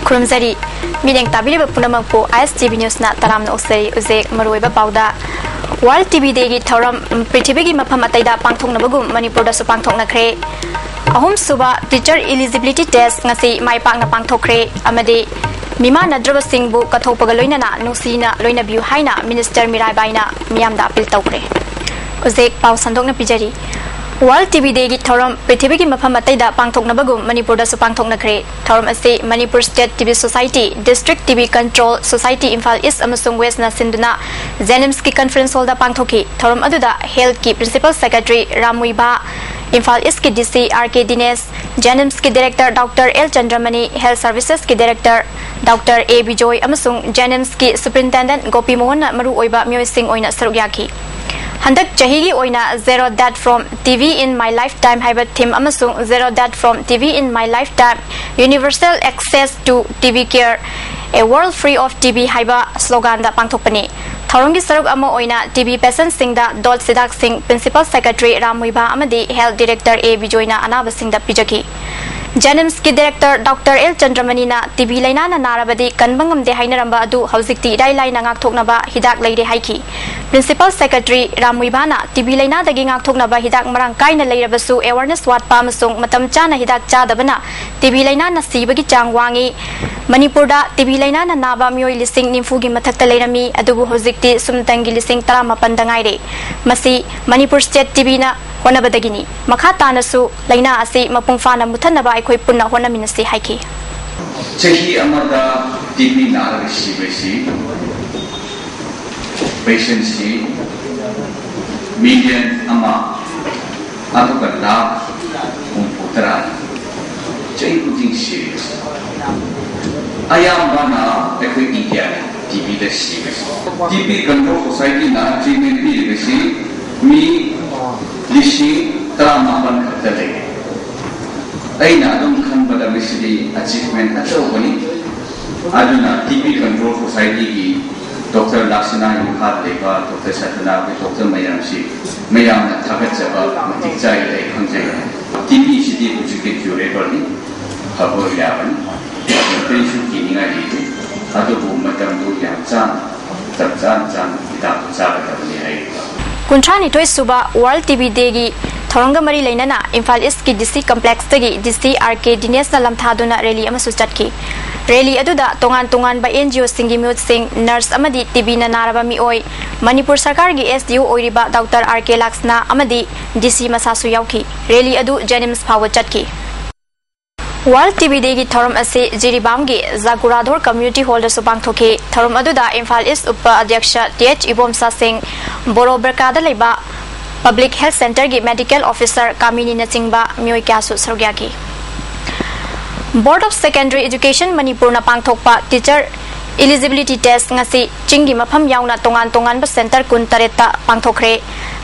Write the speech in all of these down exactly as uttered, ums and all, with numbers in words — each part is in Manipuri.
ꯈꯨꯔꯨꯝꯖꯔꯤ꯫ ꯃꯤꯠꯌꯦꯡ ꯇꯥꯕꯤꯔꯤꯕ ꯄꯨꯝꯅꯃꯛꯄꯨ ꯑꯥꯏ ꯑꯦꯁ ꯇꯤ ꯚꯤ ꯅ꯭ꯌꯨꯁꯅ ꯇꯔꯥꯝꯅ ꯑꯣꯛꯆꯔꯤ꯫ ꯍꯧꯖꯤꯛ ꯃꯔꯨꯑꯣꯏꯕ ꯄꯥꯎꯗ, ꯋꯥꯔꯜ ꯇꯤ ꯚꯤ ꯗꯦꯒꯤ ꯊꯧꯔꯝ ꯄ꯭ꯔꯤꯊꯤꯕꯤꯒꯤ ꯃꯐꯝ ꯑꯇꯩꯗ ꯄꯥꯡꯊꯣꯛꯅꯕꯒꯨꯝ ꯃꯅꯤꯄꯨꯔꯗꯁꯨ ꯄꯥꯡꯊꯣꯛꯅꯈ꯭ꯔꯦ꯫ ꯑꯍꯨꯝꯁꯨꯕ ꯇꯤꯆꯔ ꯏꯂꯤꯖꯤꯕꯤꯂꯤꯇꯤ ꯇꯦꯁ ꯉꯁꯤ ꯃꯥꯏ ꯄꯥꯛꯅ ꯄꯥꯡꯊꯣꯛꯈ꯭ꯔꯦ ꯑꯃꯗꯤ ꯃꯤꯃꯥꯟꯅꯗ꯭ꯔꯕꯁꯤꯡꯕꯨ ꯀꯠꯊꯣꯛꯄꯒ ꯂꯣꯏꯅꯅ ꯅꯨꯡꯁꯤꯅ ꯂꯣꯏꯅꯕꯤꯌꯨ ꯍꯥꯏꯅ ꯃꯤꯅꯤꯁꯇꯔ ꯃꯤꯔꯥꯏꯕꯥꯏꯅ ꯃꯤꯌꯥꯝꯗ ꯑꯄꯤꯜ ꯇꯧꯈ꯭ꯔꯦ꯫ ꯍꯧꯖꯤꯛ ꯄꯥꯎ ꯁꯟꯗꯣꯛꯅ ꯄꯤꯖꯔꯤ꯫ ꯋꯥꯔꯜ ꯇꯤ ꯚꯤ ꯗꯦꯒꯤ ꯊꯧꯔꯝ ꯄ꯭ꯔꯤꯊꯤꯕꯤꯒꯤ ꯃꯐꯝ ꯑꯇꯩꯗ ꯄꯥꯡꯊꯣꯛꯅꯕꯒꯨꯝ ꯃꯅꯤꯄꯨꯔꯗꯁꯨ ꯄꯥꯡꯊꯣꯛꯅꯈ꯭ꯔꯦ꯫ ꯊꯧꯔꯝ ꯑꯁꯤ Manipur state T B society, district T B control society Imphal east ꯑꯃꯁꯨꯡ ꯋꯦꯁꯅ ꯁꯤꯟꯗꯨꯅ ꯖꯦꯅꯤꯝꯁꯀꯤ ꯀꯟꯐꯔꯦꯟꯁ ꯍꯣꯜꯗ ꯄꯥꯡꯊꯣꯛꯈꯤ꯫ ꯊꯧꯔꯝ ꯑꯗꯨꯗ ꯍꯦꯜꯊꯀꯤ ꯄ꯭ꯔꯤꯟꯁꯤꯄꯜ ꯁꯦꯀ꯭ꯔꯦꯇꯔꯤ ꯔꯥꯝ ꯃꯨꯏꯕꯥ, ꯏꯝꯐꯥꯜ ꯏꯁꯀꯤ D C R K Dinesh, ꯖꯦꯅꯤꯝꯁꯀꯤ director doctor L Chandramani, health ꯁꯔꯚꯤꯁꯦꯁꯀꯤ ꯗꯤꯔꯦꯛꯇꯔ ꯗꯣꯛꯇꯔ ꯑꯦ ꯕꯤꯖꯣꯏ ꯑꯃꯁꯨꯡ ꯖꯦꯅꯤꯝꯁꯀꯤ ꯁꯨꯄꯔꯤꯟꯇꯦꯟꯗꯦꯟꯠ ꯒꯣꯄꯤ ꯃꯣꯍꯟꯅ ꯃꯔꯨꯑꯣꯏꯕ ꯃꯤꯑꯣꯏꯁꯤꯡ ꯑꯣꯏꯅ ꯁꯔꯨꯛ ꯌꯥꯈꯤ꯫ ꯍꯟꯗꯛ ꯆꯍꯤꯒꯤ ꯑꯣꯏꯅ Zero Death from T V in My Lifetime ꯍꯥꯏꯕ ꯊꯤꯝ ꯑꯃꯁꯨꯡ Zero Death from T V in My Lifetime, Universal Access to T V Care, A World Free of T V ꯍꯥꯏꯕ ꯁ꯭ꯂꯣꯒꯥꯟꯗ ꯄꯥꯡꯊꯣꯛꯄꯅꯤ꯫ ꯊꯧꯔꯝꯒꯤ ꯁꯔꯨꯛ ꯑꯃ ꯑꯣꯏꯅ ꯇꯤ ꯕꯤ ꯄꯦꯁꯦꯟꯠꯁꯤꯡꯗ ꯗꯣꯠꯁ ꯍꯤꯗꯥꯛꯁꯤꯡ ꯄ꯭ꯔꯤꯟꯁꯤꯄꯜ ꯁꯦꯀ꯭ꯔꯦꯇꯔꯤ ꯔꯥꯝ ꯃꯨꯏꯕꯥ ꯑꯃꯗꯤ ꯍꯦꯜꯊ ꯗꯤꯔꯦꯛꯇꯔ ꯑꯦ ꯕꯤꯖꯣꯏꯅ ꯑꯅꯥꯕꯁꯤꯡꯗ ꯄꯤꯖꯈꯤ꯫ ꯖꯦꯅꯤꯝꯁꯀꯤ ꯗꯤꯔꯦꯛꯇꯔ ꯗꯣꯛꯇꯔ ꯑꯦꯜ ꯆꯟꯗ꯭ꯔꯃꯅꯤꯅ ꯇꯤ ꯕꯤ ꯂꯥꯏꯅꯥꯅ ꯅꯥꯔꯕꯗꯤ ꯀꯟꯕ ꯉꯝꯗꯦ ꯍꯥꯏꯅꯔꯝꯕ ꯑꯗꯨ ꯍꯧꯖꯤꯛꯇꯤ ꯏꯔꯥꯏ ꯂꯥꯏꯅ ꯉꯥꯛꯊꯣꯛꯅꯕ ꯍꯤꯗꯥꯛ ꯂꯩꯔꯦ ꯍꯥꯏꯈꯤ꯫ ꯄ꯭ꯔꯤꯟꯁꯤꯄꯜ ꯁꯦꯀ꯭ꯔꯦꯇꯔꯤ ꯔꯥꯝ ꯃꯨꯏꯕꯥꯅ ꯇꯤ ꯕꯤ ꯂꯥꯏꯅꯥꯗꯒꯤ ꯉꯥꯛꯊꯣꯛꯅꯕ ꯍꯤꯗꯥꯛ ꯃꯔꯥꯡ ꯀꯥꯏꯅ ꯂꯩꯔꯕꯁꯨ ꯑꯦꯋꯥꯔꯅꯦꯁ ꯋꯥꯠꯄ ꯑꯃꯁꯨꯡ ꯃꯇꯝ ꯆꯥꯅ ꯍꯤꯗꯥꯛ ꯆꯥꯗꯕꯅ ꯇꯤ ꯕꯤ ꯂꯥꯏꯅꯥꯅ ꯁꯤꯕꯒꯤ ꯆꯥꯡ ꯋꯥꯡꯉꯤ꯫ ꯃꯅꯤꯄꯨꯔꯗ ꯇꯤ ꯕꯤ ꯂꯥꯏꯅꯥꯅ ꯅꯥꯕ ꯃꯤꯑꯣꯏ ꯂꯤꯁꯤꯡ ꯅꯤꯐꯨꯒꯤ ꯃꯊꯛꯇ ꯂꯩꯔꯝꯃꯤ, ꯑꯗꯨꯕꯨ ꯍꯧꯖꯤꯛꯇꯤ ꯁꯨꯞꯅꯇꯪꯒꯤ ꯂꯤꯁꯤꯡ ꯇꯔꯥꯃꯥꯄꯟꯗ ꯉꯥꯏꯔꯦ꯫ ꯃꯁꯤ ꯃꯅꯤꯄꯨꯔ ꯁ꯭ꯇꯦꯠ ꯇꯤ ꯕꯤꯅ ꯍꯣꯠꯅꯕꯗꯒꯤꯅꯤ꯫ ꯃꯈꯥ ꯇꯥꯅꯁꯨ ꯂꯥꯏꯅꯥ ꯑꯁꯤ ꯃꯄꯨꯡ ꯐꯥꯅ ꯃꯨꯠꯊꯠꯅꯕ ꯑꯩꯈꯣꯏ ꯄꯨꯟꯅ ꯍꯣꯠꯅꯃꯤꯟꯅꯁꯤ ꯍꯥꯏꯈꯤ꯫ ꯆꯍꯤ ꯑꯃꯗ ꯇꯤ ꯕꯤ ꯅꯥꯔꯒ ꯁꯤꯕꯁꯤ ꯄꯦꯁꯦꯟꯠꯁꯤ ꯃꯤꯂꯤꯌꯟ ꯑꯃ ꯑꯗꯨꯒ ꯂꯥꯈ ꯍꯨꯝꯐꯨ ꯇꯔꯥ ꯆꯍꯤ ꯈꯨꯗꯤꯡ ꯁꯤꯔꯤꯕꯁꯤ꯫ ꯑꯌꯥꯝꯕꯅ ꯑꯩꯈꯣꯏ ꯏꯟꯗꯤꯌꯥꯅꯤ ꯇꯤ ꯕꯤꯗ ꯁꯤꯕꯁꯤ꯫ ꯇꯤ ꯕꯤ ꯀꯟꯇ꯭ꯔꯣꯜ ꯁꯣꯁꯥꯏꯇꯤꯅ ꯇ꯭ꯔꯤꯠꯃꯦꯟꯠ ꯄꯤꯔꯤꯕꯁꯤ ꯃꯤ ꯂꯤꯁꯤꯡ ꯇꯔꯥꯃꯥꯄꯟ ꯈꯛꯇ ꯂꯩꯔꯦ꯫ ꯑꯩꯅ ꯑꯗꯨꯝ ꯈꯟꯕꯗ ꯃꯁꯤꯗꯤ ꯑꯦꯆꯤꯚꯃꯦꯟꯠ ꯑꯆꯧꯕꯅꯤ꯫ ꯑꯗꯨꯅ ꯇꯤ ꯕꯤ ꯀꯟꯇ꯭ꯔꯣꯜ ꯁꯣꯁꯥꯏꯇꯤꯒꯤ ꯗꯣꯛꯇꯔ ꯂꯥꯛꯁꯅꯥꯒꯤ ꯃꯈꯥꯗ ꯂꯩꯕ ꯗꯣꯛꯇꯔ ꯁꯇꯅꯥꯒꯤ ꯗꯣꯛꯇꯔ ꯃꯌꯥꯝꯁꯤ ꯃꯌꯥꯝꯅ ꯊꯥꯒꯠꯆꯕ ꯃꯇꯤꯛ ꯆꯥꯏ ꯑꯩ ꯈꯪꯖꯩ꯫ ꯇꯤ ꯕꯤꯁꯤꯗꯤ ꯍꯧꯖꯤꯛꯇꯤ ꯀ꯭ꯌꯨꯔꯦꯕꯜꯅꯤ, ꯐꯕ ꯌꯥꯕꯅꯤ꯫ ꯀꯔꯤꯁꯨ ꯀꯤꯅꯤꯡꯉꯥꯏ ꯂꯩꯇꯦ꯫ ꯑꯗꯨꯕꯨ ꯃꯇꯝꯗꯨ ꯌꯥꯝ ꯆꯥꯅ, ꯆꯞ ꯆꯥꯅ ꯆꯥꯅ ꯍꯤꯗꯥꯛꯇꯨ ꯆꯥꯒꯗꯕꯅꯤ ꯍꯥꯏꯔꯤꯕ꯫ ꯀꯨꯟꯊ꯭ꯔꯥꯅꯤꯊꯣꯏ ꯁꯨꯕ World T B Day ꯒꯤ ꯊꯧꯔꯝꯒ ꯃꯔꯤ ꯂꯩꯅꯅ ꯏꯝꯐꯥꯜ ꯏꯁꯀꯤ D C complex ꯇꯒꯤ D C R K ꯗꯤꯅꯦꯁꯅ ꯂꯝꯊꯥꯗꯨꯅ rally ꯑꯃꯁꯨ ꯆꯠꯈꯤ꯫ Rally ꯑꯗꯨꯗ ꯇꯣꯉꯥꯟ ꯇꯣꯉꯥꯟꯕ N G O ꯁꯤꯡꯒꯤ ꯃꯤꯍꯨꯠꯁꯤꯡ, nurse ꯑꯃꯗꯤ T B ꯅ ꯅꯥꯔꯕ ꯃꯤꯑꯣꯏ, ꯃꯅꯤꯄꯨꯔ ꯁꯔꯀꯥꯔꯒꯤ S D O ꯑꯣꯏꯔꯤꯕ Doctor R K ꯂꯥꯛꯁꯅꯥ ꯑꯃꯗꯤ D C ꯃꯁꯥꯁꯨ ꯌꯥꯎꯈꯤ꯫ Rally ꯑꯗꯨ JNIMS ꯐꯥꯎꯕ ꯆꯠꯈꯤ꯫ World T B Day ꯒꯤ ꯊꯧꯔꯝ ꯑꯁꯤ ꯖꯤꯔꯤꯕꯥꯝꯒꯤ ꯖꯥꯒꯨꯔꯥꯙꯣꯔ Community Hall ꯗꯁꯨ ꯄꯥꯡꯊꯣꯛꯈꯤ꯫ ꯊꯧꯔꯝ ꯑꯗꯨꯗ ꯏꯝꯐꯥꯜ ꯏꯁ ꯎꯄ ꯑꯗ꯭ꯌꯛꯁ T H ꯏꯕꯣꯝꯁꯥ ꯁꯤꯡ, ꯕꯣꯔꯣ ꯕꯔꯀꯥꯗ ꯂꯩꯕ Public Health Centre ꯒꯤ Medical Officer ꯀꯥꯃꯤꯅꯤꯅꯆꯤꯡꯕ ꯃꯤꯑꯣꯏ ꯀꯌꯥꯁꯨ ꯁꯔꯨꯛ ꯌꯥꯈꯤ꯫ Board of Secondary Education ꯃꯅꯤꯄꯨꯔꯅ ꯄꯥꯡꯊꯣꯛꯄ Teacher Eligibility Test ꯉꯁꯤ ꯆꯤꯡꯒꯤ ꯃꯐꯝ ꯌꯥꯎꯅ ꯇꯣꯉꯥꯟ ꯇꯣꯉꯥꯟꯕ centre ꯀꯨꯟꯇꯔꯦꯠꯇ ꯄꯥꯡꯊꯣꯛꯈ꯭ꯔꯦ꯫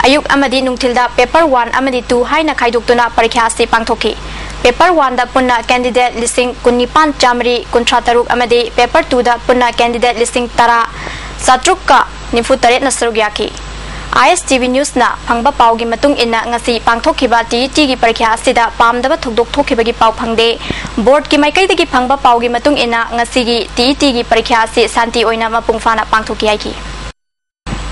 ꯑꯌꯨꯛ ꯑꯃꯗꯤ ꯅꯨꯡꯊꯤꯜꯗ paper one ꯑꯃꯗꯤ two ꯍꯥꯏꯅ ꯈꯥꯏꯗꯣꯛꯇꯨꯅ ꯄꯔꯤꯈ꯭ꯌꯥ ꯑꯁꯤ ꯄꯥꯡꯊꯣꯛꯈꯤ꯫ Paper one ꯗ ꯄꯨꯟꯅ candidate ꯂꯤꯁꯤꯡ ꯀꯨꯟꯅꯤꯄꯥꯟ ꯆꯥꯃꯔꯤ ꯀꯨꯟꯊ꯭ꯔꯥ ꯇꯔꯨꯛ ꯑꯃꯗꯤ paper two ꯗ ꯄꯨꯟꯅ candidate ꯂꯤꯁꯤꯡ ꯇꯔꯥ ꯆꯥꯇ꯭ꯔꯨꯛꯀ ꯅꯤꯐꯨ ꯇꯔꯦꯠꯅ ꯁꯔꯨꯛ ꯌꯥꯈꯤ꯫ I S T V News ꯅ ꯐꯪꯕ ꯄꯥꯎꯒꯤ ꯃꯇꯨꯡ ꯏꯟꯅ ꯉꯁꯤ ꯄꯥꯡꯊꯣꯛꯈꯤꯕ T E T ꯒꯤ ꯄꯔꯤꯈ꯭ꯌꯥ ꯑꯁꯤꯗ ꯄꯥꯝꯗꯕ ꯊꯧꯗꯣꯛ ꯊꯣꯛꯈꯤꯕꯒꯤ ꯄꯥꯎ ꯐꯪꯗꯦ꯫ Board ꯀꯤ ꯃꯥꯏꯀꯩꯗꯒꯤ ꯐꯪꯕ ꯄꯥꯎꯒꯤ ꯃꯇꯨꯡ ꯏꯟꯅ ꯉꯁꯤꯒꯤ T E T ꯒꯤ ꯄꯔꯤꯈ꯭ꯌꯥ ꯑꯁꯤ ꯁꯥꯟꯇꯤ ꯑꯣꯏꯅ ꯃꯄꯨꯡ ꯐꯥꯅ ꯄꯥꯡꯊꯣꯛꯈꯤ ꯍꯥꯏꯈꯤ꯫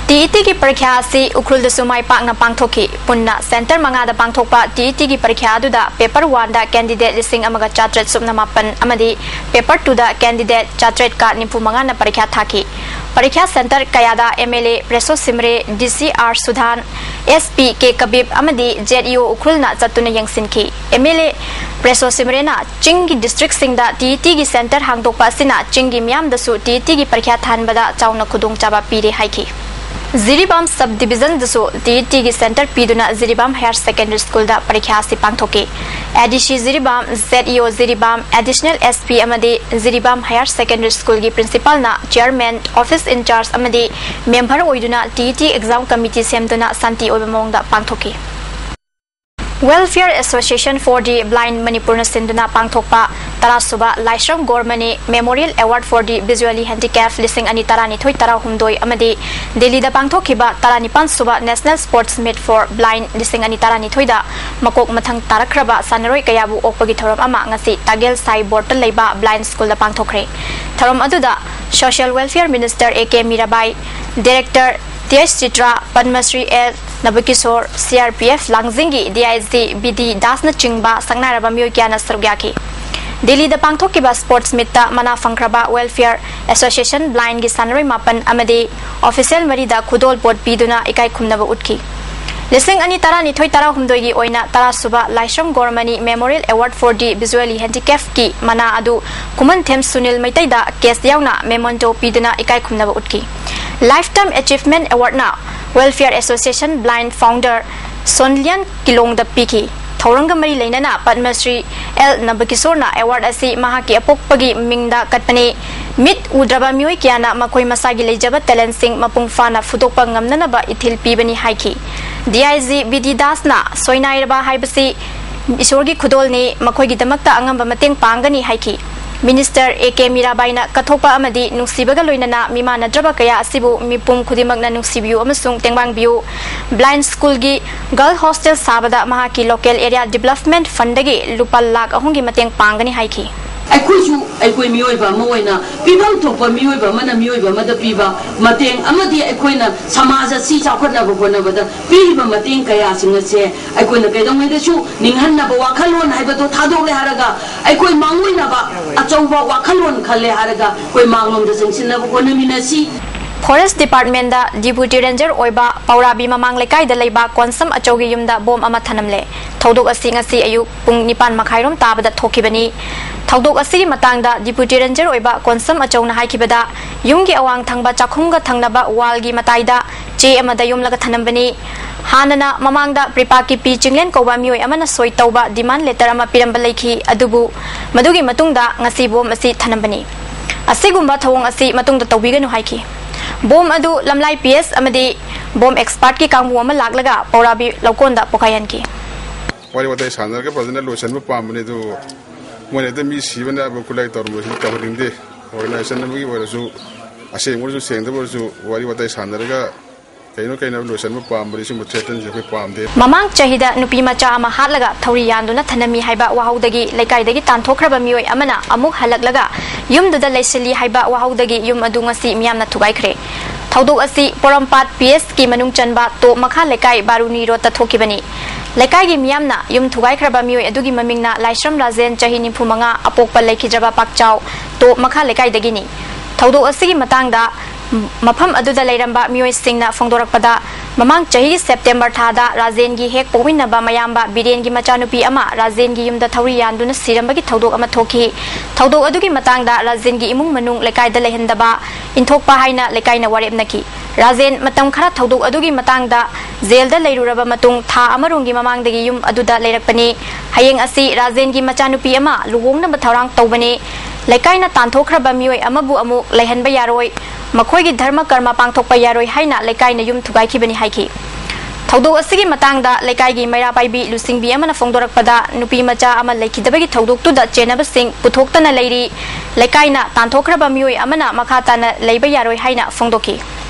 T E T ꯒꯤ ꯄꯔꯤꯈ꯭ꯌꯥ ꯑꯁꯤ ꯎꯈ꯭ꯔꯨꯜꯗꯁꯨ ꯃꯥꯏ ꯄꯥꯛꯅ ꯄꯥꯡꯊꯣꯛꯈꯤ꯫ ꯄꯨꯟꯅ centre ꯃꯉꯥꯗ ꯄꯥꯡꯊꯣꯛꯄ T E T ꯒꯤ ꯄꯔꯤꯈ꯭ꯌꯥ ꯑꯗꯨꯗ paper one ꯗ candidate ꯂꯤꯁꯤꯡ ꯑꯃꯒ ꯆꯥꯇ꯭ꯔꯦꯠ ꯁꯨꯞꯅ ꯃꯥꯄꯟ ꯑꯃꯗꯤ paper two ꯗ candidate ꯆꯥꯇ꯭ꯔꯦꯠꯀ ꯅꯤꯐꯨ ꯃꯉꯥꯅ ꯄꯔꯤꯈ꯭ꯌꯥ ꯊꯥꯈꯤ꯫ ꯄꯔꯤꯈ꯭ꯌꯥ centre ꯀꯌꯥꯗ M L A ꯄ꯭ꯔꯦꯁꯣ ꯁꯤꯝꯔꯦ, D C R ꯁꯨꯙꯥꯟ, S P ꯀꯦ ꯀꯕꯤꯕ ꯑꯃꯗꯤ Z E O ꯎꯈ꯭ꯔꯨꯜꯅ ꯆꯠꯇꯨꯅ ꯌꯦꯡꯁꯤꯟꯈꯤ꯫ M L A ꯄ꯭ꯔꯦꯁꯣ ꯁꯤꯝꯔꯦꯅ ꯆꯤꯡꯒꯤ district ꯁꯤꯡꯗ T E T ꯒꯤ centre ꯍꯥꯡꯗꯣꯛꯄ ꯑꯁꯤꯅ ꯆꯤꯡꯒꯤ ꯃꯤꯌꯥꯝꯗꯁꯨ T E T ꯒꯤ ꯄꯔꯤꯈ꯭ꯌꯥ ꯊꯥꯍꯟꯕꯗ ꯆꯥꯎꯅ ꯈꯨꯗꯣꯡꯆꯥꯕ ꯄꯤꯔꯦ ꯍꯥꯏꯈꯤ꯫ ꯖꯤꯔꯤꯕꯥꯝ sub division ꯗꯁꯨ T E T ꯒꯤ centre ꯄꯤꯗꯨꯅ ꯖꯤꯔꯤꯕꯥꯝ Higher Secondary School ꯗ ꯄꯔꯤꯈ꯭ꯌꯥ ꯑꯁꯤ ꯄꯥꯡꯊꯣꯛꯈꯤ꯫ A D C Jiribam, Z E O Jiribam, Additional S P ꯑꯃꯗꯤ ꯖꯤꯔꯤꯕꯥꯝ Higher Secondary School ꯒꯤ principal ꯅ chairman, office in charge ꯑꯃꯗꯤ member ꯑꯣꯏꯗꯨꯅ T E T exam committee ꯁꯦꯝꯗꯨꯅ ꯁꯥꯟꯇꯤ ꯑꯣꯏꯕ ꯃꯑꯣꯡꯗ ꯄꯥꯡꯊꯣꯛꯈꯤ꯫ Welfare Association for the Blind ꯃꯅꯤꯄꯨꯔꯅ ꯁꯤꯟꯗꯨꯅ ꯄꯥꯡꯊꯣꯛꯄ ꯇꯔꯥ ꯁꯨꯕ ꯂꯥꯏꯁ꯭ꯔꯝ ꯒꯣꯔꯃꯅꯤ Memorial Award for the Visually Handicap ꯂꯤꯁꯤꯡ ꯑꯅꯤ ꯇꯔꯥꯅꯤꯊꯣꯏ ꯇꯔꯥꯍꯨꯝꯗꯣꯏ ꯑꯃꯗꯤ ꯗꯦꯜꯂꯤꯗ ꯄꯥꯡꯊꯣꯛꯈꯤꯕ ꯇꯔꯥꯅꯤꯄꯥꯟ ꯁꯨꯕ National Sports Meet for Blind ꯂꯤꯁꯤꯡ ꯑꯅꯤ ꯇꯔꯥꯅꯤꯊꯣꯏꯗ ꯃꯀꯣꯛ ꯃꯊꯪ ꯇꯥꯔꯛꯈ꯭ꯔꯕ ꯁꯥꯟꯅꯔꯣꯏ ꯀꯌꯥꯕꯨ ꯑꯣꯛꯄꯒꯤ ꯊꯧꯔꯝ ꯑꯃ ꯉꯁꯤ ꯇꯥꯒꯦꯜ ꯁꯥꯏ ꯕꯣꯔꯗꯇ ꯂꯩꯕ Blind Schoolꯗ ꯄꯥꯡꯊꯣꯛꯈ꯭ꯔꯦ꯫ ꯊꯧꯔꯝ ꯑꯗꯨꯗ Social Welfare Minister A K Mirabai, Director T H Chitra, Padmashri L Nabakishore, C R P F ꯂꯥꯡꯖꯤꯡꯒꯤ D I G B D ꯗꯥꯁꯅꯆꯤꯡꯕ ꯁꯛꯅꯥꯏꯔꯕ ꯃꯤꯑꯣꯏ ꯀꯌꯥꯅ ꯁꯔꯨꯛ ꯌꯥꯈꯤ꯫ ꯗꯤꯜꯂꯤꯗ ꯄꯥꯡꯊꯣꯛꯈꯤꯕ Sports Meetꯇ ꯃꯅꯥ ꯐꯪꯈ꯭ꯔꯕ Welfare Association Blindꯒꯤ ꯁꯥꯟꯅꯔꯣꯏ ꯃꯥꯄꯟ ꯑꯃꯗꯤ official ꯃꯔꯤꯗ ꯈꯨꯗꯣꯜ ꯄꯣꯠ ꯄꯤꯗꯨꯅ ꯏꯀꯥꯏ ꯈꯨꯝꯅꯕ ꯎꯠꯈꯤ꯫ ꯂꯤꯁꯤꯡ ꯑꯅꯤ ꯇꯔꯥꯅꯤꯊꯣꯏ ꯇꯔꯥꯍꯨꯝꯗꯣꯏꯒꯤ ꯑꯣꯏꯅ ꯇꯔꯥ ꯁꯨꯕ ꯂꯥꯏꯁ꯭ꯔꯝ ꯒꯣꯔꯃꯅꯤ Memorial Award for the Visually Handicappedꯀꯤ ꯃꯅꯥ ꯑꯗꯨ ꯈꯨꯃꯟꯊꯦꯝ ꯁꯨꯅꯤꯜ ꯃꯩꯇꯩꯗ cash ꯌꯥꯎꯅ memento ꯄꯤꯗꯨꯅ ꯏꯀꯥꯏ ꯈꯨꯝꯅꯕ ꯎꯠꯈꯤ꯫ Lifetime Achievement Awardꯅ Welfare Association Blind Founder ꯁꯣꯟꯂꯤꯌꯟ ꯀꯤꯂꯣꯡꯗ ꯄꯤꯈꯤ꯫ ꯊꯧꯔꯝꯒ ꯃꯔꯤ ꯂꯩꯅꯅ ꯄꯗꯃꯁ꯭ꯔꯤ ꯑꯦꯜ ꯅꯕꯀꯤꯁꯣꯔꯅ award ꯑꯁꯤ ꯃꯍꯥꯛꯀꯤ ꯑꯄꯣꯛꯄꯒꯤ ꯃꯤꯡꯗ ꯀꯠꯄꯅꯤ꯫ ꯃꯤꯠ ꯎꯗ꯭ꯔꯕ ꯃꯤꯑꯣꯏ ꯀꯌꯥꯅ ꯃꯈꯣꯏ ꯃꯁꯥꯒꯤ ꯂꯩꯖꯕ talentꯁꯤꯡ ꯃꯄꯨꯡ ꯐꯥꯅ ꯐꯨꯗꯣꯛꯄ ꯉꯝꯅꯅꯕ ꯏꯊꯤꯜ ꯄꯤꯕꯅꯤ ꯍꯥꯏꯈꯤ꯫ ꯗꯤ ꯑꯥꯏ ꯖꯤ ꯕꯤ ꯗꯤ ꯗꯥꯁꯅ ꯁꯣꯏꯅꯥꯏꯔꯕ ꯍꯥꯏꯕꯁꯤ ꯏꯁꯣꯔꯒꯤ ꯈꯨꯗꯣꯜꯅꯤ, ꯃꯈꯣꯏꯒꯤꯗꯃꯛꯇ ꯑꯉꯝꯕ ꯃꯇꯦꯡ ꯄꯥꯡꯒꯅꯤ ꯍꯥꯏꯈꯤ꯫ Minister A K ꯃꯤꯔꯥꯕꯥꯏꯅ ꯀꯠꯊꯣꯛꯄ ꯑꯃꯗꯤ ꯅꯨꯡꯁꯤꯕꯒ ꯂꯣꯏꯅꯅ ꯃꯤꯃꯥꯟꯅꯗ꯭ꯔꯕ ꯀꯌꯥ ꯑꯁꯤꯕꯨ ꯃꯤꯄꯨꯝ ꯈꯨꯗꯤꯡꯃꯛꯅ ꯅꯨꯡꯁꯤꯕꯤꯌꯨ ꯑꯃꯁꯨꯡ ꯇꯦꯡꯕꯥꯡꯕꯤꯌꯨ꯫ Blind Schoolꯒꯤ Girl Hostel ꯁꯥꯕꯗ ꯃꯍꯥꯛꯀꯤ local area development fundꯗꯒꯤ ꯂꯨꯄꯥ ꯂꯥꯈ ꯑꯍꯨꯝꯒꯤ ꯃꯇꯦꯡ ꯄꯥꯡꯒꯅꯤ ꯍꯥꯏꯈꯤ꯫ ꯑꯩꯈꯣꯏꯁꯨ ꯑꯩꯈꯣꯏ ꯃꯤꯑꯣꯏꯕ ꯑꯃ ꯑꯣꯏꯅ ꯄꯤꯐꯝ ꯊꯣꯛꯄ ꯃꯤꯑꯣꯏꯕ ꯑꯃꯅ ꯃꯤꯑꯣꯏꯕ ꯑꯃꯗ ꯄꯤꯕ ꯃꯇꯦꯡ ꯑꯃꯗꯤ ꯑꯩꯈꯣꯏꯅ ꯁꯃꯥꯖ ꯑꯁꯤ ꯆꯥꯎꯈꯠꯅꯕ ꯍꯣꯠꯅꯕꯗ ꯄꯤꯔꯤꯕ ꯃꯇꯦꯡ ꯀꯌꯥꯁꯤꯡ ꯑꯁꯦ ꯑꯩꯈꯣꯏꯅ ꯀꯩꯗꯧꯉꯩꯗꯁꯨ ꯅꯤꯡꯍꯟꯅꯕ ꯋꯥꯈꯜꯂꯣꯟ ꯍꯥꯏꯕꯗꯣ ꯊꯥꯗꯣꯛꯂꯦ ꯍꯥꯏꯔꯒ ꯑꯩꯈꯣꯏ ꯃꯥꯡꯑꯣꯏꯅꯕ ꯑꯆꯧꯕ ꯋꯥꯈꯜꯂꯣꯟ ꯈꯜꯂꯦ ꯍꯥꯏꯔꯒ ꯑꯩꯈꯣꯏ ꯃꯥꯡꯂꯣꯝꯗ ꯆꯪꯁꯤꯟꯅꯕ ꯍꯣꯠꯅꯃꯤꯟꯅꯁꯤ꯫ Forest Departmentꯗ Deputy Ranger ꯑꯣꯏꯕ ꯄꯧꯔꯥꯕꯤ ꯃꯃꯥꯡ ꯂꯩꯀꯥꯏꯗ ꯂꯩꯕ ꯀꯣꯟꯁꯝ ꯑꯆꯧꯒꯤ ꯌꯨꯝꯗ ꯕꯣꯝ ꯑꯃ ꯊꯅꯝꯂꯦ꯫ ꯊꯧꯗꯣꯛ ꯑꯁꯤ ꯉꯁꯤ ꯑꯌꯨꯛ ꯄꯨꯡ ꯅꯤꯄꯥꯟ ꯃꯈꯥꯏꯔꯣꯝ ꯇꯥꯕꯗ ꯊꯣꯛꯈꯤꯕꯅꯤ꯫ ꯊꯧꯗꯣꯛ ꯑꯁꯤꯒꯤ ꯃꯇꯥꯡꯗ Deputy Ranger ꯑꯣꯏꯕ ꯀꯣꯟꯁꯝ ꯑꯆꯧꯅ ꯍꯥꯏꯈꯤꯕꯗ, ꯌꯨꯝꯒꯤ ꯑꯋꯥꯡ ꯊꯪꯕ ꯆꯥꯛꯈꯨꯝꯒ ꯊꯪꯅꯕ wallꯒꯤ ꯃꯇꯥꯏꯗ ꯆꯦ ꯑꯃꯗ ꯌꯣꯝꯂꯒ ꯊꯅꯝꯕꯅꯤ꯫ ꯍꯥꯟꯅꯅ ꯃꯃꯥꯡꯗ ꯄ꯭ꯔꯤꯄꯥ ꯀꯤꯄꯤ ꯆꯤꯡꯂꯦꯟ ꯀꯧꯕ ꯃꯤꯑꯣꯏ ꯑꯃꯅ ꯁꯣꯏ ꯇꯧꯕ demand letter ꯑꯃ ꯄꯤꯔꯝꯕ ꯂꯩꯈꯤ, ꯑꯗꯨꯕꯨ ꯃꯗꯨꯒꯤ ꯃꯇꯨꯡꯗ ꯉꯁꯤ ꯕꯣꯝ ꯑꯁꯤ ꯊꯅꯝꯕꯅꯤ꯫ ꯑꯁꯤꯒꯨꯝꯕ ꯊꯧꯑꯣꯡ ꯑꯁꯤ ꯃꯇꯨꯡꯗ ꯇꯧꯕꯤꯒꯅꯨ ꯍꯥꯏꯈꯤ꯫ ꯕꯣꯝ ꯑꯗꯨ ꯂꯝꯂꯥꯏ ꯄꯤ ꯑꯦꯁ ꯑꯃꯗꯤ ꯕꯣꯝ expertꯀꯤ ꯀꯥꯡꯕꯨ ꯑꯃ ꯂꯥꯛꯂꯒ ꯄꯧꯔꯥꯕꯤ ꯂꯧꯀꯣꯟꯗ ꯄꯣꯈꯥꯏꯍꯟꯈꯤ꯫ ꯋꯥꯔꯤ ꯋꯥꯇꯥꯏ ꯁꯥꯟꯅꯔꯒ ꯐꯖꯅ ꯂꯣꯏꯁꯤꯟꯕ ꯄꯥꯝꯕꯅꯤ, ꯑꯗꯨꯕꯨ ꯃꯣꯏꯅ ꯍꯦꯛꯇ ꯃꯤ ꯁꯤꯕꯅ ꯈꯨꯠꯂꯥꯏ ꯇꯧꯔꯝꯕꯁꯤ ꯇꯧꯍꯟꯅꯤꯡꯗꯦ꯫ ꯑꯣꯔꯒꯅꯥꯏꯖꯦꯁꯟ ꯑꯃꯒꯤ ꯑꯣꯏꯔꯁꯨ, ꯑꯁꯦꯡꯕ ꯑꯣꯏꯔꯁꯨ ꯁꯦꯡꯗꯕ ꯑꯣꯏꯔꯁꯨ, ꯋꯥꯔꯤ ꯋꯥꯇꯥꯏ ꯁꯥꯟꯅꯔꯒ ꯀꯩꯅꯣ ꯀꯩꯅꯣ ꯂꯣꯏꯁꯤꯟꯕ ꯄꯥꯝꯕꯅꯤ꯫ ꯁꯤꯒꯨꯝꯕ ꯊ꯭ꯔꯦꯇꯟꯁꯦ ꯑꯩꯈꯣꯏ ꯄꯥꯝꯗꯦ꯫ ꯃꯃꯥꯡ ꯆꯍꯤꯗ ꯅꯨꯄꯤ ꯃꯆꯥ ꯑꯃ ꯍꯥꯠꯂꯒ ꯊꯧꯔꯤ ꯌꯥꯟꯗꯨꯅ ꯊꯅꯝꯃꯤ ꯍꯥꯏꯕ ꯋꯥꯍꯧꯗꯒꯤ ꯂꯩꯀꯥꯏꯗꯒꯤ ꯇꯥꯟꯊꯣꯛꯈ꯭ꯔꯕ ꯃꯤꯑꯣꯏ ꯑꯃꯅ ꯑꯃꯨꯛ ꯍꯜꯂꯛꯂꯒ ꯌꯨꯝꯗꯨꯗ ꯂꯩꯁꯤꯜꯂꯤ ꯍꯥꯏꯕ ꯋꯥꯍꯧꯗꯒꯤ ꯌꯨꯝ ꯑꯗꯨ ꯉꯁꯤ ꯃꯤꯌꯥꯝꯅ ꯊꯨꯒꯥꯏꯈ꯭ꯔꯦ꯫ ꯊꯧꯗꯣꯛ ꯑꯁꯤ ꯄꯣꯔꯣꯝꯄꯥꯠ ꯄꯤ ꯑꯦꯁꯀꯤ ꯃꯅꯨꯡ ꯆꯟꯕ ꯇꯣꯞ ꯃꯈꯥ ꯂꯩꯀꯥꯏ ꯕꯥꯔꯨꯅꯤ ꯔꯣꯗꯇ ꯊꯣꯛꯈꯤꯕꯅꯤ꯫ ꯂꯩꯀꯥꯏꯒꯤ ꯃꯤꯌꯥꯝꯅ ꯌꯨꯝ ꯊꯨꯒꯥꯏꯈ꯭ꯔꯕ ꯃꯤꯑꯣꯏ ꯑꯗꯨꯒꯤ ꯃꯃꯤꯡꯅ ꯂꯥꯏꯁ꯭ꯔꯝ ꯔꯥꯖꯦꯟ, ꯆꯍꯤ ꯅꯤꯐꯨ ꯃꯉꯥ, ꯑꯄꯣꯛꯄ ꯂꯩꯈꯤꯗ꯭ꯔꯕ ꯄꯥꯛꯆꯥꯎ, ꯇꯣꯞ ꯃꯈꯥ ꯂꯩꯀꯥꯏꯗꯒꯤꯅꯤ꯫ ꯊꯧꯗꯣꯛ ꯑꯁꯤꯒꯤ ꯃꯇꯥꯡꯗ ꯃꯐꯝ ꯑꯗꯨꯗ ꯂꯩꯔꯝꯕ ꯃꯤꯑꯣꯏꯁꯤꯡꯅ ꯐꯣꯡꯗꯣꯔꯛꯄꯗ, ꯃꯃꯥꯡ ꯆꯍꯤꯒꯤ ꯁꯦꯞꯇꯦꯝꯕꯔ ꯊꯥꯗ ꯔꯥꯖꯦꯟꯒꯤ ꯍꯦꯛ ꯄꯣꯛꯃꯤꯟꯅꯕ ꯃꯌꯥꯝꯕ ꯕꯤꯔꯦꯟꯒꯤ ꯃꯆꯥꯅꯨꯄꯤ ꯑꯃ ꯔꯥꯖꯦꯟꯒꯤ ꯌꯨꯝꯗ ꯊꯧꯔꯤ ꯌꯥꯟꯗꯨꯅ ꯁꯤꯔꯝꯕꯒꯤ ꯊꯧꯗꯣꯛ ꯑꯃ ꯊꯣꯛꯈꯤ꯫ ꯊꯧꯗꯣꯛ ꯑꯗꯨꯒꯤ ꯃꯇꯥꯡꯗ ꯔꯥꯖꯦꯟꯒꯤ ꯏꯃꯨꯡ ꯃꯅꯨꯡ ꯂꯩꯀꯥꯏꯗ ꯂꯩꯍꯟꯗꯕ, ꯏꯟꯊꯣꯛꯄ ꯍꯥꯏꯅ ꯂꯩꯀꯥꯏꯅ ꯋꯥꯔꯦꯞꯅꯈꯤ꯫ ꯔꯥꯖꯦꯟ ꯃꯇꯝ ꯈꯔ ꯊꯧꯗꯣꯛ ꯑꯗꯨꯒꯤ ꯃꯇꯥꯡꯗ ꯖꯦꯜꯗ ꯂꯩꯔꯨꯔꯕ ꯃꯇꯨꯡ ꯊꯥ ꯑꯃꯔꯣꯝꯒꯤ ꯃꯃꯥꯡꯗꯒꯤ ꯌꯨꯝ ꯑꯗꯨꯗ ꯂꯩꯔꯛꯄꯅꯤ꯫ ꯍꯌꯦꯡ ꯑꯁꯤ ꯔꯥꯖꯦꯟꯒꯤ ꯃꯆꯥꯅꯨꯄꯤ ꯑꯃ ꯂꯨꯍꯣꯡꯅꯕ ꯊꯧꯔꯥꯡ ꯇꯧꯕꯅꯤ꯫ ꯂꯩꯀꯥꯏꯅ ꯇꯥꯟꯊꯣꯛꯈ꯭ꯔꯕ ꯃꯤꯑꯣꯏ ꯑꯃꯕꯨ ꯑꯃꯨꯛ ꯂꯩꯍꯟꯕ ꯌꯥꯔꯣꯏ, ꯃꯈꯣꯏꯒꯤ ꯙꯔꯃ ꯀꯔꯃ ꯄꯥꯡꯊꯣꯛꯄ ꯌꯥꯔꯣꯏ ꯍꯥꯏꯅ ꯂꯩꯀꯥꯏꯅ ꯌꯨꯝ ꯊꯨꯒꯥꯏꯈꯤꯕꯅꯤ ꯍꯥꯏꯈꯤ꯫ ꯊꯧꯗꯣꯛ ꯑꯁꯤꯒꯤ ꯃꯇꯥꯡꯗ ꯂꯩꯀꯥꯏꯒꯤ ꯃꯩꯔꯥ ꯄꯥꯏꯕꯤ ꯂꯨꯆꯤꯡꯕꯤ ꯑꯃꯅ ꯐꯣꯡꯗꯣꯔꯛꯄꯗ, ꯅꯨꯄꯤ ꯃꯆꯥ ꯑꯃ ꯂꯩꯈꯤꯗꯕꯒꯤ ꯊꯧꯗꯣꯛꯇꯨꯗ ꯆꯦꯟꯅꯕꯁꯤꯡ ꯄꯨꯊꯣꯛꯇꯅ ꯂꯩꯔꯤ꯫ ꯂꯩꯀꯥꯏꯅ ꯇꯥꯟꯊꯣꯛꯈ꯭ꯔꯕ ꯃꯤꯑꯣꯏ ꯑꯃꯅ ꯃꯈꯥ ꯇꯥꯅ ꯂꯩꯕ ꯌꯥꯔꯣꯏ ꯍꯥꯏꯅ ꯐꯣꯡꯗꯣꯛꯈꯤ꯫